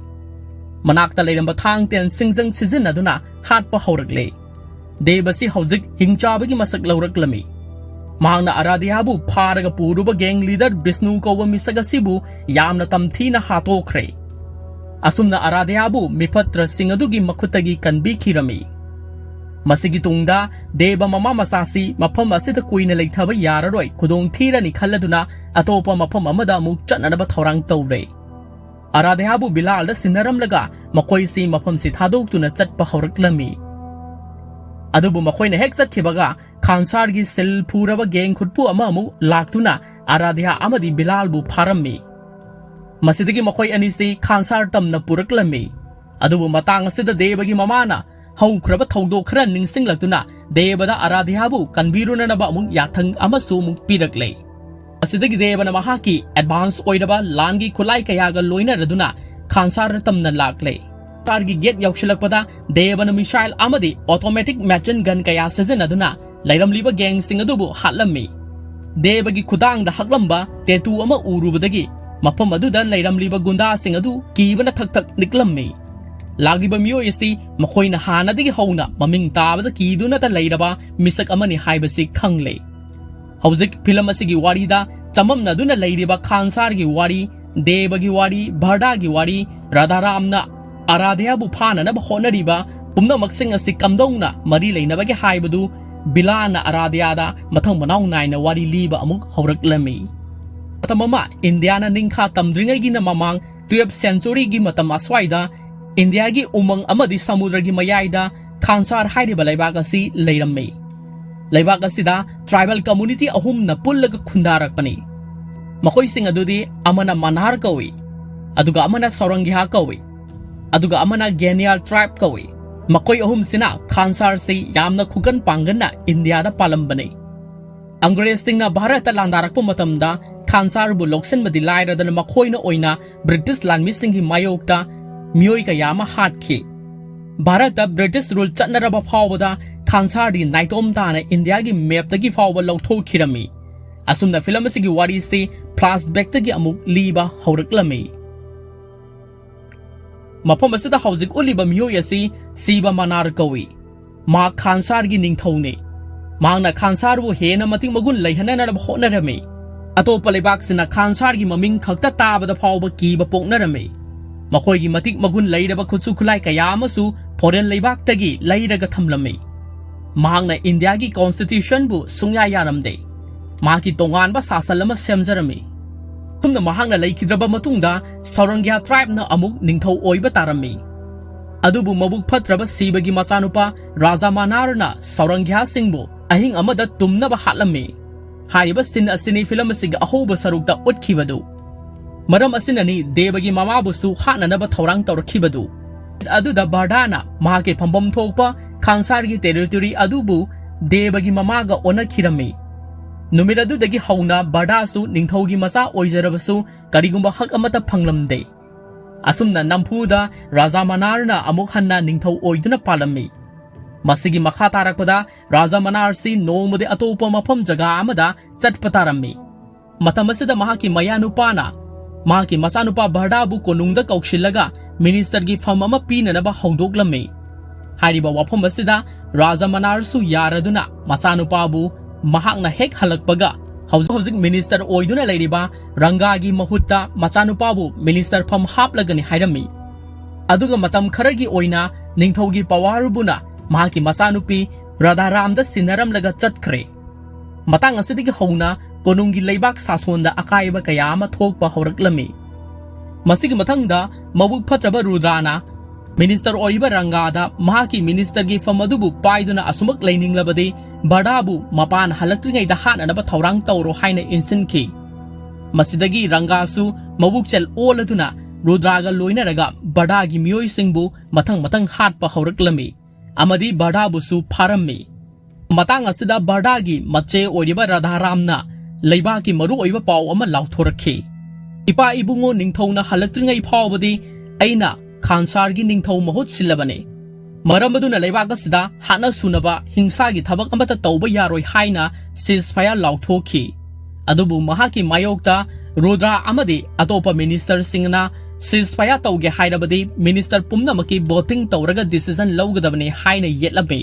ꯃꯅꯥꯛꯇ ꯂꯩꯔꯝꯕ ꯊꯥꯡ ꯇꯦꯟ ꯁꯤꯡꯖꯪ ꯁꯤꯖꯤꯟꯅꯗꯨꯅ ꯍꯥꯠꯄ ꯍꯧꯔꯛꯂꯦ꯫ ꯗꯦꯕꯁꯤ ꯍꯧꯖꯤꯛ ꯍꯤꯡꯆꯥꯕꯒꯤ ꯃꯁꯛ ꯂꯧꯔꯛꯂꯝꯃꯤ꯫ ꯃꯍꯥꯛꯅ ꯑꯔꯥꯙ꯭ꯌꯥꯕꯨ ꯐꯥꯔꯒ ꯄꯨꯔꯨꯕ ꯒꯦꯡ ꯂꯤꯗꯔ ꯕꯤꯁꯅꯨ ꯀꯧꯕ ꯃꯤꯁꯛ ꯑꯁꯤꯕꯨ ꯌꯥꯝꯅ ꯇꯝꯊꯤꯅ ꯍꯥꯠꯇꯣꯛꯈ꯭ꯔꯦ꯫ ꯑꯁꯨꯝꯅ ꯑꯔꯥꯙ꯭ꯌꯥꯕꯨ ꯃꯤꯐꯠꯇ꯭ꯔꯁꯤꯡ ꯑꯗꯨꯒꯤ ꯃꯈꯨꯠꯇꯒꯤ ꯀꯟꯕꯤꯈꯤꯔꯝꯃꯤ꯫ ꯃꯁꯤꯒꯤ ꯇꯨꯡꯗ ꯗꯦꯕ ꯃꯃꯥ ꯃꯆꯥꯁꯤ ꯃꯐꯝ ꯑꯁꯤꯗ ꯀꯨꯏꯅ ꯂꯩꯊꯕ ꯌꯥꯔꯔꯣꯏ, ꯈꯨꯗꯣꯡ ꯊꯤꯔꯅꯤ ꯈꯜꯂꯗꯨꯅ ꯑꯇꯣꯞꯄ ꯃꯐꯝ ꯑꯃꯗ ꯑꯃꯨꯛ ꯆꯠꯅꯅꯕ ꯊꯧꯔꯥꯡ ꯇꯧꯔꯦ꯫ ꯑꯔꯥꯙ꯭ꯌꯥꯕꯨ ꯕꯤꯂꯥꯜꯗ ꯁꯤꯟꯅꯔꯝꯂꯒ ꯃꯈꯣꯏꯁꯤ ꯃꯐꯝꯁꯤ ꯊꯥꯗꯣꯛꯇꯨꯅ ꯆꯠꯄ ꯍꯧꯔꯛꯂꯝꯃꯤ꯫ ꯑꯗꯨꯕꯨ ꯃꯈꯣꯏꯅ ꯍꯦꯛ ꯆꯠꯈꯤꯕꯒ ꯈꯥꯟꯁꯥꯔꯒꯤ ꯁꯤꯜ ꯐꯨꯔꯕ ꯒꯦꯡ ꯈꯨꯠꯄꯨ ꯑꯃ ꯑꯃꯨꯛ ꯂꯥꯛꯇꯨꯅ ꯑꯔꯥꯙ꯭ꯌꯥ ꯑꯃꯗꯤ ꯕꯤꯂꯥꯜꯕꯨ ꯐꯥꯔꯝꯃꯤ꯫ ꯃꯁꯤꯗꯒꯤ ꯃꯈꯣꯏ ꯑꯅꯤꯁꯤ ꯈꯥꯟꯁꯥꯔ ꯇꯝꯅ ꯄꯨꯔꯛꯂꯝꯃꯤ꯫ ꯑꯗꯨꯕꯨ ꯃꯇꯥꯡ ꯑꯁꯤꯗ ꯗꯦꯕꯒꯤ ꯃꯃꯥꯅ ꯍꯧꯈ꯭ꯔꯕ ꯊꯧꯗꯣꯛ ꯈꯔ ꯅꯤꯡꯁꯤꯡꯂꯛꯇꯨꯅ ꯗꯦꯕꯗ ꯑꯔꯥꯙ꯭ꯌꯥꯕꯨ ꯀꯟꯕꯤꯔꯨꯅꯅꯕ ꯑꯃꯨꯛ ꯌꯥꯊꯪ ꯑꯃꯁꯨ ꯑꯃꯨꯛ ꯄꯤꯔꯛꯂꯦ꯫ ꯃꯁꯤꯗꯒꯤ ꯗꯦꯕꯅ ꯃꯍꯥꯛꯀꯤ ꯑꯦꯗꯚꯥꯟꯁ ꯑꯣꯏꯔꯕ ꯂꯥꯟꯒꯤ ꯈꯨꯠꯂꯥꯏ ꯀꯌꯥꯒ ꯂꯣꯏꯅꯔꯗꯨꯅ ꯈꯥꯟꯁꯥꯔ ꯇꯝꯅ ꯂꯥꯛꯂꯦ꯫ ꯈꯥꯟꯁꯥꯔꯒꯤ ꯒꯦꯠ ꯌꯧꯁꯤꯜꯂꯛꯄꯗ ꯗꯦꯕꯅ ꯃꯤꯁꯥꯏꯜ ꯑꯃꯗꯤ ꯑꯣꯇꯣꯃꯦꯇꯤꯛ ꯃꯦꯆꯤꯟ ꯒꯟ ꯀꯌꯥ ꯁꯤꯖꯤꯟꯅꯗꯨꯅ ꯂꯩꯔꯝꯂꯤꯕ ꯒꯦꯡꯁꯤꯡ ꯑꯗꯨꯕꯨ ꯍꯥꯠꯂꯝꯃꯤ꯫ ꯗꯦꯕꯒꯤ ꯈꯨꯗꯥꯡꯗ ꯍꯛꯂꯝꯕ ꯇꯦꯇꯨ ꯑꯃ ꯎꯔꯨꯕꯗꯒꯤ ꯃꯐꯝ ꯑꯗꯨꯗ ꯂꯩꯔꯝꯂꯤꯕ ꯒꯨꯟꯗꯥꯁꯤꯡ ꯑꯗꯨ ꯀꯤꯕꯅ ꯊꯛ ꯊꯛ ꯅꯤꯛꯂꯝꯃꯤ꯫ ꯂꯥꯛꯂꯤꯕ ꯃꯤꯑꯣꯏ ꯑꯁꯤ ꯃꯈꯣꯏꯅ ꯍꯥꯟꯅꯗꯒꯤ ꯍꯧꯅ ꯃꯃꯤꯡ ꯇꯥꯕꯗ ꯀꯤꯗꯨꯅꯇ ꯂꯩꯔꯕ ꯃꯤꯁꯛ ꯑꯃꯅꯤ ꯍꯥꯏꯕꯁꯤ ꯈꯪꯂꯦ꯫ ꯍꯧꯖꯤꯛ ꯐꯤꯂꯝ ꯑꯁꯤꯒꯤ ꯋꯥꯔꯤꯗ ꯆꯃꯝꯅꯗꯨꯅ ꯂꯩꯔꯤꯕ ꯈꯥꯟꯁꯥꯔꯒꯤ ꯋꯥꯔꯤ, ꯗꯦꯕꯒꯤ ꯋꯥꯔꯤ, ꯚꯔꯗꯥꯒꯤ ꯋꯥꯔꯤ, ꯔꯥꯙꯥꯔꯥꯝꯅ ꯑꯔꯥꯙ꯭ꯌꯥꯕꯨ ꯐꯥꯅꯅꯕ ꯍꯣꯠꯅꯔꯤꯕ ꯄꯨꯝꯅꯃꯛꯁꯤꯡ ꯑꯁꯤ ꯀꯝꯗꯧꯅ ꯃꯔꯤ ꯂꯩꯅꯕꯒꯦ ꯍꯥꯏꯕꯗꯨ ꯕꯤꯂꯥꯜꯅ ꯑꯔꯥꯙ꯭ꯌꯥꯗ ꯃꯊꯪ ꯃꯅꯥꯎ ꯅꯥꯏꯅ ꯋꯥꯔꯤ ꯂꯤꯕ ꯑꯃꯨꯛ ꯍꯧꯔꯛꯂꯝꯃꯤ꯫ ꯃꯇꯝ ꯑꯃ ꯏꯟꯗꯤꯌꯥꯅ ꯅꯤꯡꯈꯥ ꯇꯝꯗ꯭ꯔꯤꯉꯩꯒꯤꯅ ꯃꯃꯥꯡ twelfth centuryꯒꯤ ꯃꯇꯝ ꯑꯁ꯭ꯋꯥꯏꯗ ꯏꯟꯗꯤꯌꯥꯒꯤ ꯎꯃꯪ ꯑꯃꯗꯤ ꯁꯃꯨꯗ꯭ꯔꯒꯤ ꯃꯌꯥꯏꯗ ꯈꯥꯟꯁꯥꯔ ꯍꯥꯏꯔꯤꯕ ꯂꯩꯕꯥꯛ ꯑꯁꯤ ꯂꯩꯔꯝꯃꯤ꯫ ꯂꯩꯕꯥꯛ ꯑꯁꯤꯗ tribal community ꯑꯍꯨꯝꯅ ꯄꯨꯜꯂꯒ ꯈꯨꯟꯗꯥꯔꯛꯄꯅꯤ꯫ ꯃꯈꯣꯏꯁꯤꯡ ꯑꯗꯨꯗꯤ ꯑꯃꯅ ꯃꯅꯥꯔ ꯀꯧꯏ, ꯑꯗꯨꯒ ꯑꯃꯅ ꯁꯧꯔꯪꯒꯤꯍꯥ ꯀꯧꯏ, ꯑꯗꯨꯒ ꯑꯃꯅ ꯒꯦꯅꯤꯌꯥꯜ tribe ꯀꯧꯏ꯫ ꯃꯈꯣꯏ ꯑꯍꯨꯝꯁꯤꯅ ꯈꯥꯟꯁꯥꯔꯁꯤ ꯌꯥꯝꯅ ꯈꯨꯀꯟ ꯄꯥꯡꯒꯟꯅ ꯏꯟꯗꯤꯌꯥꯗ ꯄꯥꯜꯂꯝꯕꯅꯤ꯫ ꯑꯪꯒ꯭ꯔꯦꯖꯁꯤꯡꯅ ꯚꯥꯔꯠꯇ ꯂꯥꯟꯗꯥꯔꯛꯄ ꯃꯇꯝꯗ ꯈꯥꯟꯁꯥꯔꯕꯨ ꯂꯧꯁꯤꯟꯕꯗꯤ ꯂꯥꯏꯔꯗꯅ ꯃꯈꯣꯏꯅ ꯑꯣꯏꯅ ꯕ꯭ꯔꯤꯇꯤꯁ ꯂꯥꯟꯃꯤꯁꯤꯡꯒꯤ ꯃꯥꯌꯣꯛꯇ ꯃꯤꯑꯣꯏ ꯀꯌꯥ ꯑꯃ ꯍꯥꯠꯈꯤ꯫ ꯚꯥꯔꯠꯇ ꯕ꯭ꯔꯤꯇꯤꯁ ꯔꯨꯜ ꯆꯠꯅꯔꯕ ꯐꯥꯎꯕꯗ ꯈꯥꯟꯁꯥꯔꯗꯤ ꯅꯥꯏꯇꯣꯝ ꯇꯥꯅ ꯏꯟꯗꯤꯌꯥꯒꯤ ꯃꯦꯞꯇꯒꯤ ꯐꯥꯎꯕ ꯂꯧꯊꯣꯛꯈꯤꯔꯝꯃꯤ꯫ ꯑꯁꯨꯝꯅ ꯐꯤꯂꯝ ꯑꯁꯤꯒꯤ ꯋꯥꯔꯤꯁꯤ flashbackꯇꯒꯤ ꯑꯃꯨꯛ ꯂꯤꯕ ꯍꯧꯔꯛꯂꯝꯃꯤ꯫ ꯃꯐꯝ ꯑꯁꯤꯗ ꯍꯧꯖꯤꯛ ꯎꯠꯂꯤꯕ ꯃꯤꯑꯣꯏ ꯑꯁꯤ ꯁꯤꯕ ꯃꯅꯥꯔ ꯀꯧꯏ꯫ ꯃꯍꯥꯛ ꯈꯥꯟꯁꯥꯔꯒꯤ ꯅꯤꯡꯊꯧꯅꯤ꯫ ꯃꯍꯥꯛꯅ ꯈꯥꯟꯁꯥꯔꯕꯨ ꯍꯦꯟꯅ ꯃꯇꯤꯛ ꯃꯒꯨꯟ ꯂꯩꯍꯟꯅꯅꯕ ꯍꯣꯠꯅꯔꯝꯃꯤ꯫ ꯑꯇꯣꯞꯄ ꯂꯩꯕꯥꯛꯁꯤꯡꯅ ꯈꯥꯟꯁꯥꯔꯒꯤ ꯃꯃꯤꯡ ꯈꯛꯇ ꯇꯥꯕꯗ ꯐꯥꯎꯕ ꯀꯤꯕ ꯄꯣꯛꯅꯔꯝꯃꯤ꯫ ꯃꯈꯣꯏꯒꯤ ꯃꯇꯤꯛ ꯃꯒꯨꯟ ꯂꯩꯔꯕ ꯈꯨꯠꯁꯨ ꯈꯨꯠꯂꯥꯏ ꯀꯌꯥ ꯑꯃꯁꯨ ꯐꯣꯔꯦꯟ ꯂꯩꯕꯥꯛꯇꯒꯤ ꯂꯩꯔꯒ ꯊꯝꯂꯝꯃꯤ꯫ ꯃꯍꯥꯛꯅ ꯏꯟꯗꯤꯌꯥꯒꯤ ꯀꯣꯟꯁꯇꯤꯇ꯭ꯌꯨꯁꯟꯕꯨ ꯁꯨꯡꯌꯥ ꯌꯥꯔꯝꯗꯦ꯫ ꯃꯍꯥꯛꯀꯤ ꯇꯣꯉꯥꯟꯕ ꯁꯥꯁꯟ ꯑꯃ ꯁꯦꯝꯖꯔꯝꯃꯤ꯫ ꯑꯁꯨꯝꯅ ꯃꯍꯥꯛꯅ ꯂꯩꯈꯤꯗ꯭ꯔꯕ ꯃꯇꯨꯡꯗ ꯁꯧꯔꯪꯒ꯭ꯌꯥ ꯇ꯭ꯔꯥꯏꯕꯅ ꯑꯃꯨꯛ ꯅꯤꯡꯊꯧ ꯑꯣꯏꯕ ꯇꯥꯔꯝꯃꯤ꯫ ꯑꯗꯨꯕꯨ ꯃꯕꯨꯛ ꯐꯠꯇ꯭ꯔꯕ ꯁꯤꯕꯒꯤ ꯃꯆꯥꯅꯨꯄꯥ ꯔꯥꯖꯥ ꯃꯅꯥꯔꯅ ꯁꯧꯔꯪꯒ꯭ꯌꯥꯁꯤꯡꯕꯨ ꯑꯍꯤꯡ ꯑꯃꯗ ꯇꯨꯝꯅꯕ ꯍꯥꯠꯂꯝꯃꯤ꯫ ꯍꯥꯏꯔꯤꯕ ꯁꯤꯟ ꯑꯁꯤꯅꯤ ꯐꯤꯂꯝ ꯑꯁꯤꯒꯤ ꯑꯍꯧꯕ ꯁꯔꯨꯛꯇ ꯎꯠꯈꯤꯕꯗꯨ꯫ ꯃꯔꯝ ꯑꯁꯤꯅꯅꯤ ꯗꯦꯕꯒꯤ ꯃꯃꯥꯕꯨꯁꯨ ꯍꯥꯠꯅꯅꯕ ꯊꯧꯔꯥꯡ ꯇꯧꯔꯛꯈꯤꯕꯗꯨ꯫ ꯑꯗꯨꯗ ꯕꯔꯗꯥꯅ ꯃꯍꯥꯛꯀꯤ ꯐꯝꯐꯝ ꯊꯣꯛꯄ ꯈꯥꯟꯁꯥꯔꯒꯤ ꯇꯦꯔꯤꯇꯣꯔꯤ ꯑꯗꯨꯕꯨ ꯗꯦꯕꯒꯤ ꯃꯃꯥꯒ ꯑꯣꯟꯅꯈꯤꯔꯝꯃꯤ꯫ ꯅꯨꯃꯤꯠ ꯑꯗꯨꯗꯒꯤ ꯍꯧꯅ ꯕꯔꯗꯥꯁꯨ ꯅꯤꯡꯊꯧꯒꯤ ꯃꯆꯥ ꯑꯣꯏꯖꯔꯕꯁꯨ ꯀꯔꯤꯒꯨꯝꯕ ꯍꯛ ꯑꯃꯠꯇ ꯐꯪꯂꯝꯗꯦ꯫ ꯑꯁꯨꯝꯅ ꯅꯝꯐꯨꯗ ꯔꯥꯖꯥ ꯃꯅꯥꯔꯅ ꯑꯃꯨꯛ ꯍꯟꯅ ꯅꯤꯡꯊꯧ ꯑꯣꯏꯗꯨꯅ ꯄꯥꯜꯂꯝꯃꯤ꯫ ꯃꯁꯤꯒꯤ ꯃꯈꯥ ꯇꯥꯔꯛꯄꯗ ꯔꯥꯖꯥ ꯃꯅꯥꯔꯁꯤ ꯅꯣꯡꯃꯗꯤ ꯑꯇꯣꯞꯄ ꯃꯐꯝ ꯖꯒꯥ ꯑꯃꯗ ꯆꯠꯄ ꯇꯥꯔꯝꯃꯤ꯫ ꯃꯇꯝ ꯑꯁꯤꯗ ꯃꯍꯥꯛꯀꯤ ꯃꯌꯥꯅꯨꯄꯥꯅ ꯃꯍꯥꯛꯀꯤ ꯃꯆꯥꯅꯨꯄꯥ ꯕꯔꯗꯥꯕꯨ ꯀꯣꯅꯨꯡꯗ ꯀꯧꯁꯤꯜꯂꯒ ꯃꯤꯅꯤꯁꯇꯔꯒꯤ ꯐꯝ ꯑꯃ ꯄꯤꯅꯅꯕ ꯍꯧꯗꯣꯛꯂꯝꯃꯤ꯫ ꯍꯥꯏꯔꯤꯕ ꯋꯥꯐꯝ ꯑꯁꯤꯗ ꯔꯥꯖꯥ ꯃꯅꯥꯔꯁꯨ ꯌꯥꯔꯗꯨꯅ ꯃꯆꯥꯅꯨꯄꯥꯕꯨ ꯃꯍꯥꯛꯅ ꯍꯦꯛ ꯍꯜꯂꯛꯄꯒ ꯍꯧꯖꯤꯛ ꯍꯧꯖꯤꯛ ꯃꯤꯅꯤꯁꯇꯔ ꯑꯣꯏꯗꯨꯅ ꯂꯩꯔꯤꯕ ꯔꯪꯒꯥꯒꯤ ꯃꯍꯨꯠꯇ ꯃꯆꯥꯅꯨꯄꯥꯕꯨ ꯃꯤꯅꯤꯁꯇꯔ ꯐꯝ ꯍꯥꯞꯂꯒꯅꯤ ꯍꯥꯏꯔꯝꯃꯤ꯫ ꯑꯗꯨꯒ ꯃꯇꯝ ꯈꯔꯒꯤ ꯑꯣꯏꯅ ꯅꯤꯡꯊꯧꯒꯤ ꯄꯋꯥꯔꯕꯨꯅ ꯃꯍꯥꯛꯀꯤ ꯃꯆꯥꯅꯨꯄꯤ ꯔꯥꯙꯥꯔꯥꯝꯗ ꯁꯤꯟꯅꯔꯝꯂꯒ ꯆꯠꯈ꯭ꯔꯦ꯫ ꯃꯇꯥꯡ ꯑꯁꯤꯗꯒꯤ ꯍꯧꯅ ꯀꯣꯅꯨꯡꯒꯤ ꯂꯩꯕꯥꯛ ꯁꯥꯁꯣꯟꯗ ꯑꯀꯥꯏꯕ ꯀꯌꯥ ꯑꯃ ꯊꯣꯛꯄ ꯍꯧꯔꯛꯂꯝꯃꯤ꯫ ꯃꯁꯤꯒꯤ ꯃꯊꯪꯗ ꯃꯕꯨꯛ ꯐꯠꯇ꯭ꯔꯕ ꯔꯨꯗ꯭ꯔꯥꯅ ꯃꯤꯅꯤꯁꯇꯔ ꯑꯣꯏꯔꯤꯕ ꯔꯪꯒꯥꯗ ꯃꯍꯥꯛꯀꯤ ꯃꯤꯅꯤꯁꯇꯔꯒꯤ ꯐꯝ ꯑꯗꯨꯕꯨ ꯄꯥꯏꯗꯨꯅ ꯑꯁꯨꯃꯛ ꯂꯩꯅꯤꯡꯂꯕꯗꯤ ꯕꯔꯗꯥꯕꯨ ꯃꯄꯥꯟ ꯍꯜꯂꯛꯇ꯭ꯔꯤꯉꯩꯗ ꯍꯥꯠꯅꯅꯕ ꯊꯧꯔꯥꯡ ꯇꯧꯔꯣ ꯍꯥꯏꯅ ꯏꯟꯁꯤꯟꯈꯤ꯫ ꯃꯁꯤꯗꯒꯤ ꯔꯪꯒꯥꯁꯨ ꯃꯕꯨꯛꯆꯦꯜ ꯑꯣꯜꯂꯗꯨꯅ ꯔꯨꯗ꯭ꯔꯥꯒ ꯂꯣꯏꯅꯔꯒ ꯕꯔꯗꯥꯒꯤ ꯃꯤꯑꯣꯏꯁꯤꯡꯕꯨ ꯃꯊꯪ ꯃꯊꯪ ꯍꯥꯠꯄ ꯍꯧꯔꯛꯂꯝꯃꯤ ꯑꯃꯗꯤ ꯕꯔꯗꯥꯕꯨꯁꯨ ꯐꯥꯔꯝꯃꯤ꯫ ꯃꯇꯥꯡ ꯑꯁꯤꯗ ꯕꯔꯗꯥꯒꯤ ꯃꯆꯦ ꯑꯣꯏꯔꯤꯕ ꯔꯥꯙꯥꯔꯥꯝꯅ ꯂꯩꯕꯥꯛꯀꯤ ꯃꯔꯨꯑꯣꯏꯕ ꯄꯥꯎ ꯑꯃ ꯂꯥꯎꯊꯣꯔꯛꯈꯤ꯫ ꯏꯄꯥ ꯏꯕꯨꯡꯉꯣ ꯅꯤꯡꯊꯧꯅ ꯍꯜꯂꯛꯇ꯭ꯔꯤꯉꯩ ꯐꯥꯎꯕꯗꯤ ꯑꯩꯅ ꯈꯥꯟꯁꯥꯔꯒꯤ ꯅꯤꯡꯊꯧ ꯃꯍꯨꯠ ꯁꯤꯜꯂꯕꯅꯤ꯫ ꯃꯔꯝ ꯑꯗꯨꯅ ꯂꯩꯕꯥꯛ ꯑꯁꯤꯗ ꯍꯥꯠꯅ ꯁꯨꯅꯕ ꯍꯤꯡꯁꯥꯒꯤ ꯊꯕꯛ ꯑꯃꯠꯇ ꯇꯧꯕ ꯌꯥꯔꯣꯏ ꯍꯥꯏꯅ ceasefire ꯂꯥꯎꯊꯣꯛꯈꯤ꯫ ꯑꯗꯨꯕꯨ ꯃꯍꯥꯛꯀꯤ ꯃꯥꯌꯣꯛꯇ ꯔꯨꯗ꯭ꯔꯥ ꯑꯃꯗꯤ ꯑꯇꯣꯞꯄ ꯃꯤꯅꯤꯁꯇꯔꯁꯤꯡꯅ Ceasefire ꯇꯧꯒꯦ ꯍꯥꯏꯔꯕꯗꯤ minister ꯄꯨꯝꯅꯃꯛꯀꯤ voting ꯇꯧꯔꯒ decision ꯂꯧꯒꯗꯕꯅꯤ ꯍꯥꯏꯅ ꯌꯦꯠꯂꯝꯃꯤ꯫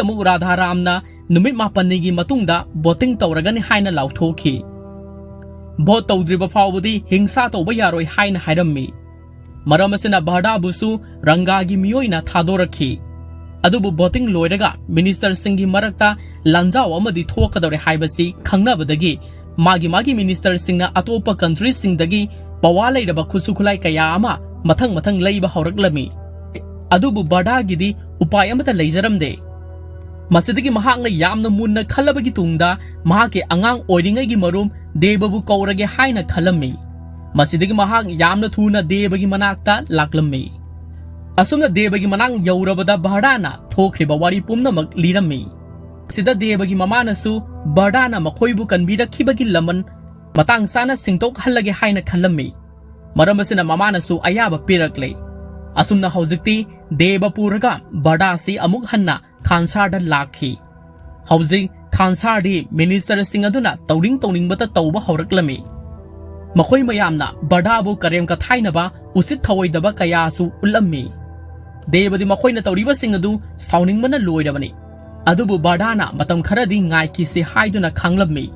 ꯑꯃꯨꯛ ꯔꯥꯙꯥꯔꯥꯝꯅ ꯅꯨꯃꯤꯠ ꯃꯥꯄꯟꯅꯤꯒꯤ ꯃꯇꯨꯡꯗ voting ꯇꯧꯔꯒꯅꯤ ꯍꯥꯏꯅ ꯂꯥꯎꯊꯣꯛꯈꯤ꯫ Vote ꯇꯧꯗ꯭ꯔꯤꯕ ꯐꯥꯎꯕꯗꯤ ꯍꯤꯡꯁꯥ ꯇꯧꯕ ꯌꯥꯔꯣꯏ ꯍꯥꯏꯅ ꯍꯥꯏꯔꯝꯃꯤ꯫ ꯃꯔꯝ ꯑꯁꯤꯅ ꯚꯔꯗꯥꯕꯨꯁꯨ ꯔꯪꯒꯥꯒꯤ ꯃꯤꯑꯣꯏꯅ ꯊꯥꯗꯣꯔꯛꯈꯤ꯫ ꯑꯗꯨꯕꯨ voting ꯂꯣꯏꯔꯒ ministerꯁꯤꯡꯒꯤ ꯃꯔꯛꯇ ꯂꯥꯟꯖꯥꯎ ꯑꯃꯗꯤ ꯊꯣꯛꯀꯗꯧꯔꯦ ꯍꯥꯏꯕꯁꯤ ꯈꯪꯅꯕꯗꯒꯤ ꯃꯥꯒꯤ ꯃꯥꯒꯤ ministerꯁꯤꯡꯅ ꯑꯇꯣꯞꯄ countryꯁꯤꯡꯗꯒꯤ power ꯂꯩꯔꯕ ꯈꯨꯠꯁꯨ ꯈꯨꯠꯂꯥꯏ ꯀꯌꯥ ꯑꯃ ꯃꯊꯪ ꯃꯊꯪ ꯂꯩꯕ ꯍꯧꯔꯛꯂꯝꯃꯤ꯫ ꯑꯗꯨꯕꯨ ꯚꯔꯗꯥꯒꯤꯗꯤ ꯎꯄꯥꯏ ꯑꯃꯠꯇ ꯂꯩꯖꯔꯝꯗꯦ꯫ ꯃꯁꯤꯗꯒꯤ ꯃꯍꯥꯛꯅ ꯌꯥꯝꯅ ꯃꯨꯟꯅ ꯈꯜꯂꯕꯒꯤ ꯇꯨꯡꯗ ꯃꯍꯥꯛꯀꯤ ꯑꯉꯥꯡ ꯑꯣꯏꯔꯤꯉꯩꯒꯤ ꯃꯔꯨꯞ ꯗꯦꯕꯕꯨ ꯀꯧꯔꯒꯦ ꯍꯥꯏꯅ ꯈꯜꯂꯝꯃꯤ꯫ ꯃꯁꯤꯗꯒꯤ ꯃꯍꯥꯛ ꯌꯥꯝꯅ ꯊꯨꯅ ꯗꯦꯕꯒꯤ ꯃꯅꯥꯛꯇ ꯂꯥꯛꯂꯝꯃꯤ꯫ ꯑꯁꯨꯝꯅ ꯗꯦꯕꯒꯤ ꯃꯅꯥꯛ ꯌꯧꯔꯕꯗ ꯚꯔꯗꯥꯅ ꯊꯣꯛꯈ꯭ꯔꯤꯕ ꯋꯥꯔꯤ ꯄꯨꯝꯅꯃꯛ ꯂꯤꯔꯝꯃꯤ꯫ ꯁꯤꯗ ꯗꯦꯕꯒꯤ ꯃꯃꯥꯅꯁꯨ ꯚꯔꯗꯥꯅ ꯃꯈꯣꯏꯕꯨ ꯀꯟꯕꯤꯔꯛꯈꯤꯕꯒꯤ ꯂꯃꯟ ꯃꯇꯥꯡ ꯆꯥꯅ ꯁꯤꯡꯗꯣꯛꯍꯜꯂꯒꯦ ꯍꯥꯏꯅ ꯈꯜꯂꯝꯃꯤ꯫ ꯃꯔꯝ ꯑꯁꯤꯅ ꯃꯃꯥꯅꯁꯨ ꯑꯌꯥꯕ ꯄꯤꯔꯛꯂꯦ꯫ ꯑꯁꯨꯝꯅ ꯍꯧꯖꯤꯛꯇꯤ ꯗꯦꯕ ꯄꯨꯔꯒ ꯚꯔꯗꯥꯁꯤ ꯑꯃꯨꯛ ꯍꯟꯅ ꯈꯥꯟꯁꯥꯔꯗ ꯂꯥꯛꯈꯤ꯫ ꯍꯧꯖꯤꯛ ꯈꯥꯟꯁꯥꯔꯗꯤ ministerꯁꯤꯡ ꯑꯗꯨꯅ ꯇꯧꯅꯤꯡ ꯇꯧꯅꯤꯡꯕꯇ ꯇꯧꯕ ꯍꯧꯔꯛꯂꯝꯃꯤ꯫ ꯃꯈꯣꯏ ꯃꯌꯥꯝꯅ ꯚꯔꯗꯥꯕꯨ ꯀꯔꯦꯝ ꯀꯊꯥꯏꯅꯕ ꯎꯁꯤꯠ ꯊꯑꯣꯏꯗꯕ ꯀꯌꯥꯁꯨ ꯎꯠꯂꯝꯃꯤ꯫ ꯗꯦꯕꯗꯤ ꯃꯈꯣꯏꯅ ꯇꯧꯔꯤꯕꯁꯤꯡ ꯑꯗꯨ ꯁꯥꯎꯅꯤꯡꯕꯅ ꯂꯣꯏꯔꯕꯅꯤ꯫ ꯑꯗꯨꯕꯨ ꯚꯔꯗꯥꯅ ꯃꯇꯝ ꯈꯔꯗꯤ ꯉꯥꯏꯈꯤꯁꯤ ꯍꯥꯏꯗꯨꯅ ꯈꯥꯡꯂꯝꯃꯤ꯫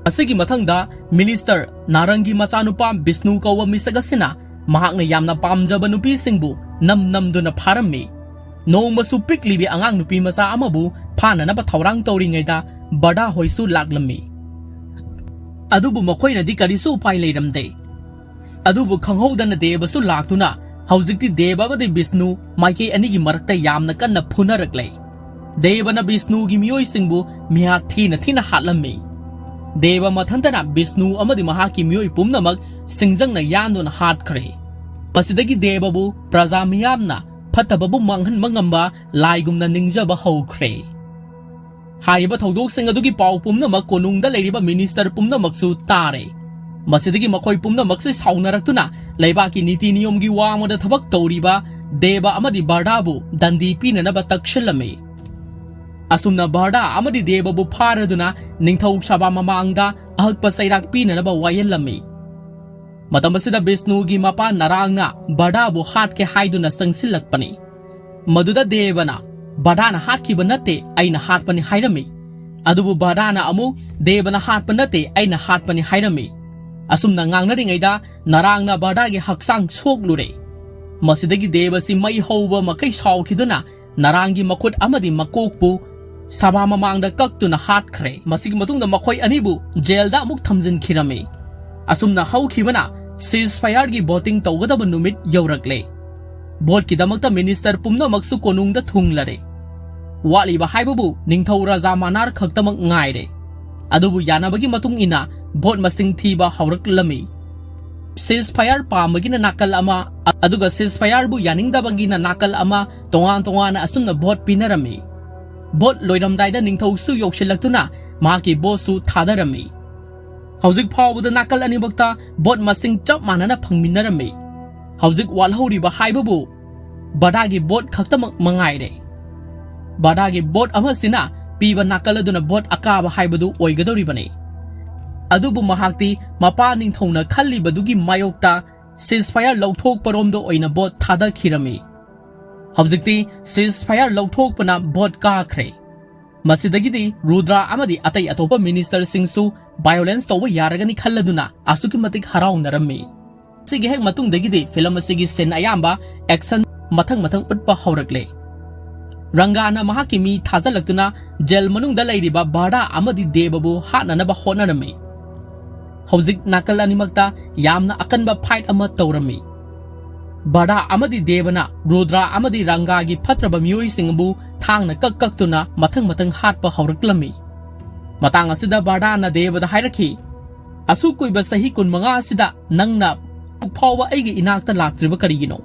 ꯑꯁꯤꯒꯤ ꯃꯊꯪꯗ minister ꯅꯥꯔꯪꯒꯤ ꯃꯆꯥꯅꯨꯄꯥ ꯕꯤꯁꯅꯨ ꯀꯧꯕ ꯃꯤꯁꯛ ꯑꯁꯤꯅ ꯃꯍꯥꯛꯅ ꯌꯥꯝꯅ ꯄꯥꯝꯖꯕ ꯅꯨꯄꯤꯁꯤꯡꯕꯨ ꯅꯝ ꯅꯝꯗꯨꯅ ꯐꯥꯔꯝꯃꯤ꯫ ꯅꯣꯡꯃꯁꯨ ꯄꯤꯛꯂꯤꯕꯤ ꯑꯉꯥꯡ ꯅꯨꯄꯤ ꯃꯆꯥ ꯑꯃꯕꯨ ꯐꯥꯅꯅꯕ ꯊꯧꯔꯥꯡ ꯇꯧꯔꯤꯉꯩꯗ ꯚꯔꯗꯥ ꯍꯣꯏꯁꯨ ꯂꯥꯛꯂꯝꯃꯤ꯫ ꯑꯗꯨꯕꯨ ꯃꯈꯣꯏꯅꯗꯤ ꯀꯔꯤꯁꯨ ꯎꯄꯥꯏ ꯂꯩꯔꯝꯗꯦ꯫ ꯑꯗꯨꯕꯨ ꯈꯪꯍꯧꯗꯅ ꯗꯦꯕꯁꯨ ꯂꯥꯛꯇꯨꯅ ꯍꯧꯖꯤꯛꯇꯤ ꯗꯦꯕ ꯑꯃꯗꯤ ꯕꯤꯁꯅꯨ ꯃꯥꯏꯀꯩ ꯑꯅꯤꯒꯤ ꯃꯔꯛꯇ ꯌꯥꯝꯅ ꯀꯟꯅ ꯐꯨꯅꯔꯛꯂꯦ꯫ ꯗꯦꯕꯅ ꯕꯤꯁꯅꯨꯒꯤ ꯃꯤꯑꯣꯏꯁꯤꯡꯕꯨ ꯃꯤꯍꯥꯠ ꯊꯤꯅ ꯊꯤꯅ ꯍꯥꯠꯂꯝꯃꯤ꯫ ꯗꯦꯕ ꯃꯊꯟꯇꯅ ꯕꯤꯁꯅꯨ ꯑꯃꯗꯤ ꯃꯍꯥꯛꯀꯤ ꯃꯤꯑꯣꯏ ꯄꯨꯝꯅꯃꯛ ꯁꯤꯡꯖꯪꯅ ꯌꯥꯟꯗꯨꯅ ꯍꯥꯠꯈ꯭ꯔꯦ꯫ ꯃꯁꯤꯗꯒꯤ ꯗꯦꯕꯕꯨ ꯄ꯭ꯔꯖꯥ ꯃꯤꯌꯥꯝꯅ ꯐꯠꯇꯕꯕꯨ ꯃꯥꯡꯍꯟꯕ ꯉꯝꯕ ꯂꯥꯏꯒꯨꯝꯅ ꯅꯤꯡꯖꯕ ꯍꯧꯈ꯭ꯔꯦ꯫ ꯍꯥꯏꯔꯤꯕ ꯊꯧꯗꯣꯛꯁꯤꯡ ꯑꯗꯨꯒꯤ ꯄꯥꯎ ꯄꯨꯝꯅꯃꯛ ꯀꯣꯅꯨꯡꯗ ꯂꯩꯔꯤꯕ minister ꯄꯨꯝꯅꯃꯛꯁꯨ ꯇꯥꯔꯦ꯫ ꯃꯁꯤꯗꯒꯤ ꯃꯈꯣꯏ ꯄꯨꯝꯅꯃꯛꯁꯦ ꯁꯥꯎꯅꯔꯛꯇꯨꯅ ꯂꯩꯕꯥꯛꯀꯤ ꯅꯤꯇꯤ ꯅꯤꯌꯣꯝꯒꯤ ꯋꯥꯡꯃꯗ ꯊꯕꯛ ꯇꯧꯔꯤꯕ ꯗꯦꯕ ꯑꯃꯗꯤ ꯚꯔꯗꯥꯕꯨ ꯗꯟꯗꯤ ꯄꯤꯅꯅꯕ ꯇꯛꯁꯤꯜꯂꯝꯃꯤ꯫ ꯑꯁꯨꯝꯅ ꯚꯔꯗꯥ ꯑꯃꯗꯤ ꯗꯦꯕꯕꯨ ꯐꯥꯔꯗꯨꯅ ꯅꯤꯡꯊꯧ ꯁꯚꯥ ꯃꯃꯥꯡꯗ ꯑꯍꯛꯄ ꯆꯩꯔꯥꯛ ꯄꯤꯅꯅꯕ ꯋꯥꯌꯦꯜꯂꯝꯃꯤ꯫ ꯃꯇꯝ ꯑꯁꯤꯗ ꯕꯤꯁꯅꯨꯒꯤ ꯃꯄꯥ ꯅꯔꯥꯡꯅ ꯕꯔꯗꯥꯕꯨ ꯍꯥꯠꯀꯦ ꯍꯥꯏꯗꯨꯅ ꯆꯪꯁꯤꯜꯂꯛꯄꯅꯤ꯫ ꯃꯗꯨꯗ ꯗꯦꯕꯅ, "ꯕꯔꯗꯥꯅ ꯍꯥꯠꯈꯤꯕ ꯅꯠꯇꯦ, ꯑꯩꯅ ꯍꯥꯠꯄꯅꯤ" ꯍꯥꯏꯔꯝꯃꯤ꯫ ꯑꯗꯨꯕꯨ ꯕꯔꯗꯥꯅ ꯑꯃꯨꯛ, "ꯗꯦꯕꯅ ꯍꯥꯠꯄ ꯅꯠꯇꯦ, ꯑꯩꯅ ꯍꯥꯠꯄꯅꯤ" ꯍꯥꯏꯔꯝꯃꯤ꯫ ꯑꯁꯨꯝꯅ ꯉꯥꯡꯅꯔꯤꯉꯩꯗ ꯅꯔꯥꯡꯅ ꯕꯔꯗꯥꯒꯤ ꯍꯛꯆꯥꯡ ꯁꯣꯛꯂꯨꯔꯦ꯫ ꯃꯁꯤꯗꯒꯤ ꯗꯦꯕꯁꯤ ꯃꯩ ꯍꯧꯕ ꯃꯈꯩ ꯁꯥꯎꯈꯤꯗꯨꯅ ꯅꯔꯥꯡꯒꯤ ꯃꯈꯨꯠ ꯑꯃꯗꯤ ꯃꯀꯣꯛꯄꯨ ꯁꯚꯥ ꯃꯃꯥꯡꯗ ꯀꯛꯇꯨꯅ ꯍꯥꯠꯈ꯭ꯔꯦ꯫ ꯃꯁꯤꯒꯤ ꯃꯇꯨꯡꯗ ꯃꯈꯣꯏ ꯑꯅꯤꯕꯨ ꯖꯦꯜꯗ ꯑꯃꯨꯛ ꯊꯝꯖꯤꯟꯈꯤꯔꯝꯃꯤ꯫ ꯑꯁꯨꯝꯅ ꯍꯧꯈꯤꯕꯅ ceasefire ꯒꯤ voting ꯇꯧꯒꯗꯕ ꯅꯨꯃꯤꯠ ꯌꯧꯔꯛꯂꯦ꯫ Vote ꯀꯤꯗꯃꯛꯇ minister ꯄꯨꯝꯅꯃꯛꯁꯨ ꯀꯣꯅꯨꯡꯗ ꯊꯨꯡꯂꯔꯦ꯫ ꯋꯥꯠꯂꯤꯕ ꯍꯥꯏꯕꯕꯨ ꯅꯤꯡꯊꯧ ꯔꯥꯖꯥ ꯃꯅꯥꯔ ꯈꯛꯇꯃꯛ ꯉꯥꯏꯔꯦ꯫ ꯑꯗꯨꯕꯨ ꯌꯥꯅꯕꯒꯤ ꯃꯇꯨꯡ ꯏꯟꯅ vote ꯃꯁꯤꯡ ꯊꯤꯕ ꯍꯧꯔꯛꯂꯝꯃꯤ꯫ Ceasefire ꯄꯥꯝꯕꯒꯤꯅ ꯅꯥꯀꯜ ꯑꯃ, ꯑꯗꯨꯒ ceasefire ꯕꯨ ꯌꯥꯅꯤꯡꯗꯕꯒꯤꯅ ꯅꯥꯀꯜ ꯑꯃ, ꯇꯣꯉꯥꯟ ꯇꯣꯉꯥꯟꯅ ꯑꯁꯨꯝꯅ vote ꯄꯤꯅꯔꯝꯃꯤ꯫ Vote ꯂꯣꯏꯔꯝꯗꯥꯏꯗ ꯅꯤꯡꯊꯧꯁꯨ ꯌꯧꯁꯤꯜꯂꯛꯇꯨꯅ ꯃꯍꯥꯛꯀꯤ vote ꯁꯨ ꯊꯥꯗꯔꯝꯃꯤ꯫ ꯍꯧꯖꯤꯛ ꯐꯥꯎꯕꯗ ꯅꯥꯀꯜ ꯑꯅꯤꯃꯛꯇ vote ꯃꯁꯤꯡ ꯆꯞ ꯃꯥꯟꯅꯅ ꯐꯪꯃꯤꯟꯅꯔꯝꯃꯤ꯫ ꯍꯧꯖꯤꯛ ꯋꯥꯠꯍꯧꯔꯤꯕ ꯍꯥꯏꯕꯕꯨ ꯕꯔꯗꯥꯒꯤ vote ꯈꯛꯇꯃꯛ ꯃꯉꯥꯏꯔꯦ꯫ ꯕꯔꯗꯥꯒꯤ vote ꯑꯃꯁꯤꯅ ꯄꯤꯕ ꯅꯥꯀꯜ ꯑꯗꯨꯅ vote ꯑꯀꯥꯕ ꯍꯥꯏꯕꯗꯨ ꯑꯣꯏꯒꯗꯧꯔꯤꯕꯅꯤ꯫ ꯑꯗꯨꯕꯨ ꯃꯍꯥꯛꯇꯤ ꯃꯄꯥ ꯅꯤꯡꯊꯧꯅ ꯈꯜꯂꯤꯕꯗꯨꯒꯤ ꯃꯥꯌꯣꯛꯇ ceasefire ꯂꯧꯊꯣꯛꯄꯔꯣꯝꯗ ꯑꯣꯏꯅ vote ꯊꯥꯗꯈꯤꯔꯝꯃꯤ꯫ ꯍꯧꯖꯤꯛꯇꯤ ceasefire ꯂꯧꯊꯣꯛꯄꯅ vote ꯀꯥꯈ꯭ꯔꯦ꯫ ꯃꯁꯤꯗꯒꯤꯗꯤ ꯔꯨꯗ꯭ꯔꯥ ꯑꯃꯗꯤ ꯑꯇꯩ ꯑꯇꯣꯞꯄ minister ꯁꯤꯡꯁꯨ violence ꯇꯧꯕ ꯌꯥꯔꯒꯅꯤ ꯈꯜꯂꯗꯨꯅ ꯑꯁꯨꯛꯀꯤ ꯃꯇꯤꯛ ꯍꯔꯥꯎꯅꯔꯝꯃꯤ꯫ ꯁꯤꯒꯤ ꯍꯦꯛ ꯃꯇꯨꯡꯗꯒꯤꯗꯤ film ꯑꯁꯤꯒꯤ scene ꯑꯌꯥꯝꯕ action ꯃꯊꯪ ꯃꯊꯪ ꯎꯠꯄ ꯍꯧꯔꯛꯂꯦ꯫ ꯔꯪꯒꯥꯅ ꯃꯍꯥꯛꯀꯤ ꯃꯤ ꯊꯥꯖꯤꯜꯂꯛꯇꯨꯅ ꯖꯦꯜ ꯃꯅꯨꯡꯗ ꯂꯩꯔꯤꯕ ꯕꯔꯗꯥ ꯑꯃꯗꯤ ꯗꯦꯕꯕꯨ ꯍꯥꯠꯅꯅꯕ ꯍꯣꯠꯅꯔꯝꯃꯤ꯫ ꯍꯧꯖꯤꯛ ꯅꯥꯀꯜ ꯑꯅꯤꯃꯛꯇ ꯌꯥꯝꯅ ꯑꯀꯟꯕ fight ꯑꯃ ꯇꯧꯔꯝꯃꯤ꯫ ꯕꯔꯗꯥ ꯑꯃꯗꯤ ꯗꯦꯕꯅ ꯔꯨꯗ꯭ꯔꯥ ꯑꯃꯗꯤ ꯔꯪꯒꯥꯒꯤ ꯐꯠꯇ꯭ꯔꯕ ꯃꯤꯑꯣꯏꯁꯤꯡꯕꯨ ꯊꯥꯡꯅ ꯀꯛ ꯀꯛꯇꯨꯅ ꯃꯊꯪ ꯃꯊꯪ ꯍꯥꯠꯄ ꯍꯧꯔꯛꯂꯝꯃꯤ꯫ ꯃꯇꯥꯡ ꯑꯁꯤꯗ ꯕꯔꯗꯥꯅ ꯗꯦꯕꯗ ꯍꯥꯏꯔꯛꯈꯤ, "ꯑꯁꯨꯛ ꯀꯨꯏꯕ ꯆꯍꯤ ꯀꯨꯟꯃꯉꯥ ꯑꯁꯤꯗ ꯅꯪꯅ ꯍꯧꯖꯤꯛ ꯐꯥꯎꯕ ꯑꯩꯒꯤ ꯏꯅꯥꯛꯇ ꯂꯥꯛꯇ꯭ꯔꯤꯕ ꯀꯔꯤꯒꯤꯅꯣ?"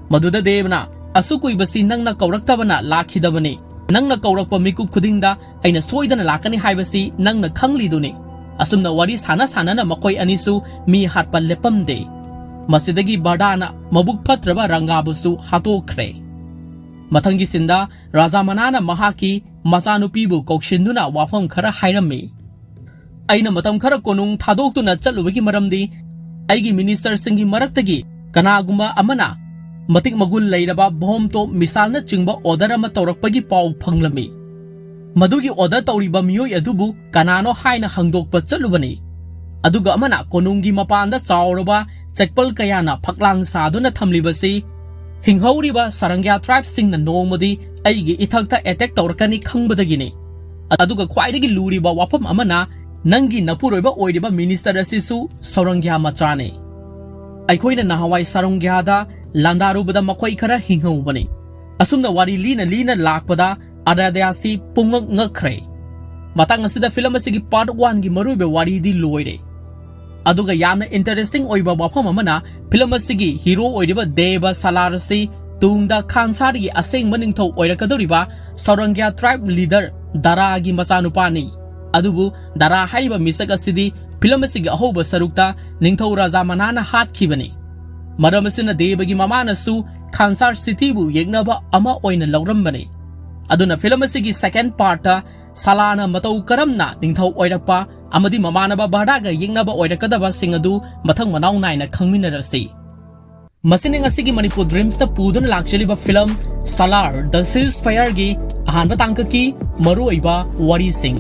ꯃꯗꯨꯗ ꯗꯦꯕꯅ, "ꯑꯁꯨꯛ ꯀꯨꯏꯕꯁꯤ ꯅꯪꯅ ꯀꯧꯔꯛꯇꯕꯅ ꯂꯥꯛꯈꯤꯗꯕꯅꯤ꯫ ꯅꯪꯅ ꯀꯧꯔꯛꯄ ꯃꯤꯀꯨꯞ ꯈꯨꯗꯤꯡꯗ ꯑꯩꯅ ꯁꯣꯏꯗꯅ ꯂꯥꯛꯀꯅꯤ ꯍꯥꯏꯕꯁꯤ ꯅꯪꯅ ꯈꯪꯂꯤꯗꯨꯅꯤ꯫" ꯑꯁꯨꯝꯅ ꯋꯥꯔꯤ ꯁꯥꯟꯅ ꯁꯥꯟꯅꯅ ꯃꯈꯣꯏ ꯑꯅꯤꯁꯨ ꯃꯤ ꯍꯥꯠꯄ ꯂꯦꯞꯄꯝꯗꯦ꯫ ꯃꯁꯤꯗꯒꯤ ꯕꯔꯗꯥꯅ ꯃꯕꯨꯛ ꯐꯠꯇ꯭ꯔꯕ ꯔꯪꯒꯥꯕꯨꯁꯨ ꯍꯥꯠꯇꯣꯛꯈ꯭ꯔꯦ꯫ ꯃꯊꯪꯒꯤ scene ꯗ ꯔꯥꯖꯥ ꯃꯅꯥꯅ ꯃꯍꯥꯛꯀꯤ ꯃꯆꯥꯅꯨꯄꯤꯕꯨ ꯀꯧꯁꯤꯟꯗꯨꯅ ꯋꯥꯐꯝ ꯈꯔ ꯍꯥꯏꯔꯝꯃꯤ꯫ "ꯑꯩꯅ ꯃꯇꯝ ꯈꯔ ꯀꯣꯅꯨꯡ ꯊꯥꯗꯣꯛꯇꯨꯅ ꯆꯠꯂꯨꯕꯒꯤ ꯃꯔꯝꯗꯤ ꯑꯩꯒꯤ ꯃꯤꯅꯤꯁꯇꯔꯁꯤꯡꯒꯤ ꯃꯔꯛꯇꯒꯤ ꯀꯅꯥꯒꯨꯝꯕ ꯑꯃꯅ ꯃꯇꯤꯛ ꯃꯒꯨꯟ ꯂꯩꯔꯕ ꯕꯣꯝ ꯇꯣꯞ ꯃꯤꯁꯥꯏꯜꯅꯆꯤꯡꯕ ꯑꯣꯔꯗꯔ ꯑꯃ ꯇꯧꯔꯛꯄꯒꯤ ꯄꯥꯎ ꯐꯪꯂꯝꯃꯤ꯫ ꯃꯗꯨꯒꯤ ꯑꯣꯔꯗꯔ ꯇꯧꯔꯤꯕ ꯃꯤꯑꯣꯏ ꯑꯗꯨꯕꯨ ꯀꯅꯥꯅꯣ ꯍꯥꯏꯅ ꯍꯪꯗꯣꯛꯄ ꯆꯠꯂꯨꯕꯅꯤ꯫ ꯑꯗꯨꯒ ꯑꯃꯅ ꯀꯣꯅꯨꯡꯒꯤ ꯃꯄꯥꯟꯗ ꯆꯥꯎꯔꯕ ꯆꯦꯛꯄꯜ ꯀꯌꯥꯅ ꯐꯛꯂꯥꯡ ꯁꯥꯗꯨꯅ ꯊꯝꯂꯤꯕꯁꯤ ꯍꯤꯡꯍꯧꯔꯤꯕ ꯁꯔꯪꯒ꯭ꯌꯥ ꯇ꯭ꯔꯥꯏꯕꯁꯤꯡꯅ ꯅꯣꯡꯃꯗꯤ ꯑꯩꯒꯤ ꯏꯊꯛꯇ ꯑꯦꯇꯦꯛ ꯇꯧꯔꯛꯀꯅꯤ ꯈꯪꯕꯗꯒꯤꯅꯤ꯫ ꯑꯗꯨꯒ ꯈ꯭ꯋꯥꯏꯗꯒꯤ ꯂꯨꯔꯤꯕ ꯋꯥꯐꯝ ꯑꯃꯅ, ꯅꯪꯒꯤ ꯅꯄꯨꯔꯣꯏꯕ ꯑꯣꯏꯔꯤꯕ ꯃꯤꯅꯤꯁꯇꯔ ꯑꯁꯤꯁꯨ ꯁꯧꯔꯪꯒ꯭ꯌꯥ ꯃꯆꯥꯅꯤ꯫ ꯑꯩꯈꯣꯏꯅ ꯅꯍꯥꯟꯋꯥꯏ ꯁꯔꯪꯒ꯭ꯌꯥꯗ ꯂꯥꯟꯗꯥꯔꯨꯕꯗ ꯃꯈꯣꯏ ꯈꯔ ꯍꯤꯡꯍꯧꯕꯅꯤ꯫ ꯑꯁꯨꯝꯅ ꯋꯥꯔꯤ ꯂꯤꯅ ꯂꯤꯅ ꯂꯥꯛꯄꯗ ꯑꯔꯥꯗ꯭ꯌꯥꯁꯤ ꯄꯨꯡꯉꯛ ꯉꯛꯈ꯭ꯔꯦ꯫ ꯃꯇꯥꯡ ꯑꯁꯤꯗ ꯐꯤꯂꯝ ꯑꯁꯤꯒꯤ ꯄꯥꯔꯠ ꯋꯥꯟꯒꯤ ꯃꯔꯨꯑꯣꯏꯕ ꯋꯥꯔꯤꯗꯤ ꯂꯣꯏꯔꯦ꯫ ꯑꯗꯨꯒ ꯌꯥꯝꯅ ꯏꯟꯇꯔꯦꯁꯇꯤꯡ ꯑꯣꯏꯕ ꯋꯥꯐꯝ ꯑꯃꯅ, ꯐꯤꯂꯝ ꯑꯁꯤꯒꯤ ꯍꯤꯔꯣ ꯑꯣꯏꯔꯤꯕ ꯗꯦꯕ ꯁꯂꯥꯔ ꯑꯁꯤ ꯇꯨꯡꯗ ꯈꯥꯟꯁꯥꯔꯒꯤ ꯑꯁꯦꯡꯕ ꯅꯤꯡꯊꯧ ꯑꯣꯏꯔꯛꯀꯗꯧꯔꯤꯕ ꯁꯧꯔꯪꯒ꯭ꯌꯥ ꯇ꯭ꯔꯥꯏꯕ ꯂꯤꯗꯔ ꯗꯥꯔꯥꯒꯤ ꯃꯆꯥꯅꯨꯄꯥꯅꯤ꯫ ꯑꯗꯨꯕꯨ ꯗꯥꯔꯥ ꯍꯥꯏꯔꯤꯕ ꯃꯤꯁꯛ ꯑꯁꯤꯗꯤ ꯐꯤꯂꯝ ꯑꯁꯤꯒꯤ ꯑꯍꯧꯕ ꯁꯔꯨꯛꯇ ꯅꯤꯡꯊꯧ ꯔꯥꯖꯥ ꯃꯅꯥꯅ ꯍꯥꯠꯈꯤꯕꯅꯤ꯫ ꯃꯔꯝ ꯑꯁꯤꯅ ꯗꯦꯕꯒꯤ ꯃꯃꯥꯅꯁꯨ ꯈꯥꯟꯁꯥꯔ ꯁꯤꯇꯤꯕꯨ ꯌꯦꯛꯅꯕ ꯑꯃ ꯑꯣꯏꯅ ꯂꯧꯔꯝꯕꯅꯤ꯫ ꯑꯗꯨꯅ ꯐꯤꯂꯝ ꯑꯁꯤꯒꯤ ꯁꯦꯀꯦꯟ ꯄꯥꯔꯠꯇ ꯁꯂꯥꯅ ꯃꯇꯧ ꯀꯔꯝꯅ ꯅꯤꯡꯊꯧ ꯑꯣꯏꯔꯛꯄ ꯑꯃꯗꯤ ꯃꯃꯥꯟꯅꯕ ꯚꯥꯔꯥꯒ ꯌꯦꯛꯅꯕ ꯑꯣꯏꯔꯛꯀꯗꯕꯁꯤꯡ ꯑꯗꯨ ꯃꯊꯪ ꯃꯅꯥꯎ ꯅꯥꯏꯅ ꯈꯪꯃꯤꯟꯅꯔꯁꯤ꯫ ꯃꯁꯤꯅ ꯉꯁꯤꯒꯤ ꯃꯅꯤꯄꯨꯔ ꯗ꯭ꯔꯤꯝꯁꯅ ꯄꯨꯗꯨꯅ ꯂꯥꯛꯆꯔꯤꯕ ꯐꯤꯂꯝ ꯁꯂꯥꯔ ꯗ ꯁꯤꯖ ꯐꯌꯔꯒꯤ ꯑꯍꯥꯟꯕ ꯇꯥꯡꯀꯛꯀꯤ ꯃꯔꯨꯑꯣꯏꯕ ꯋꯥꯔꯤꯁꯤꯡ꯫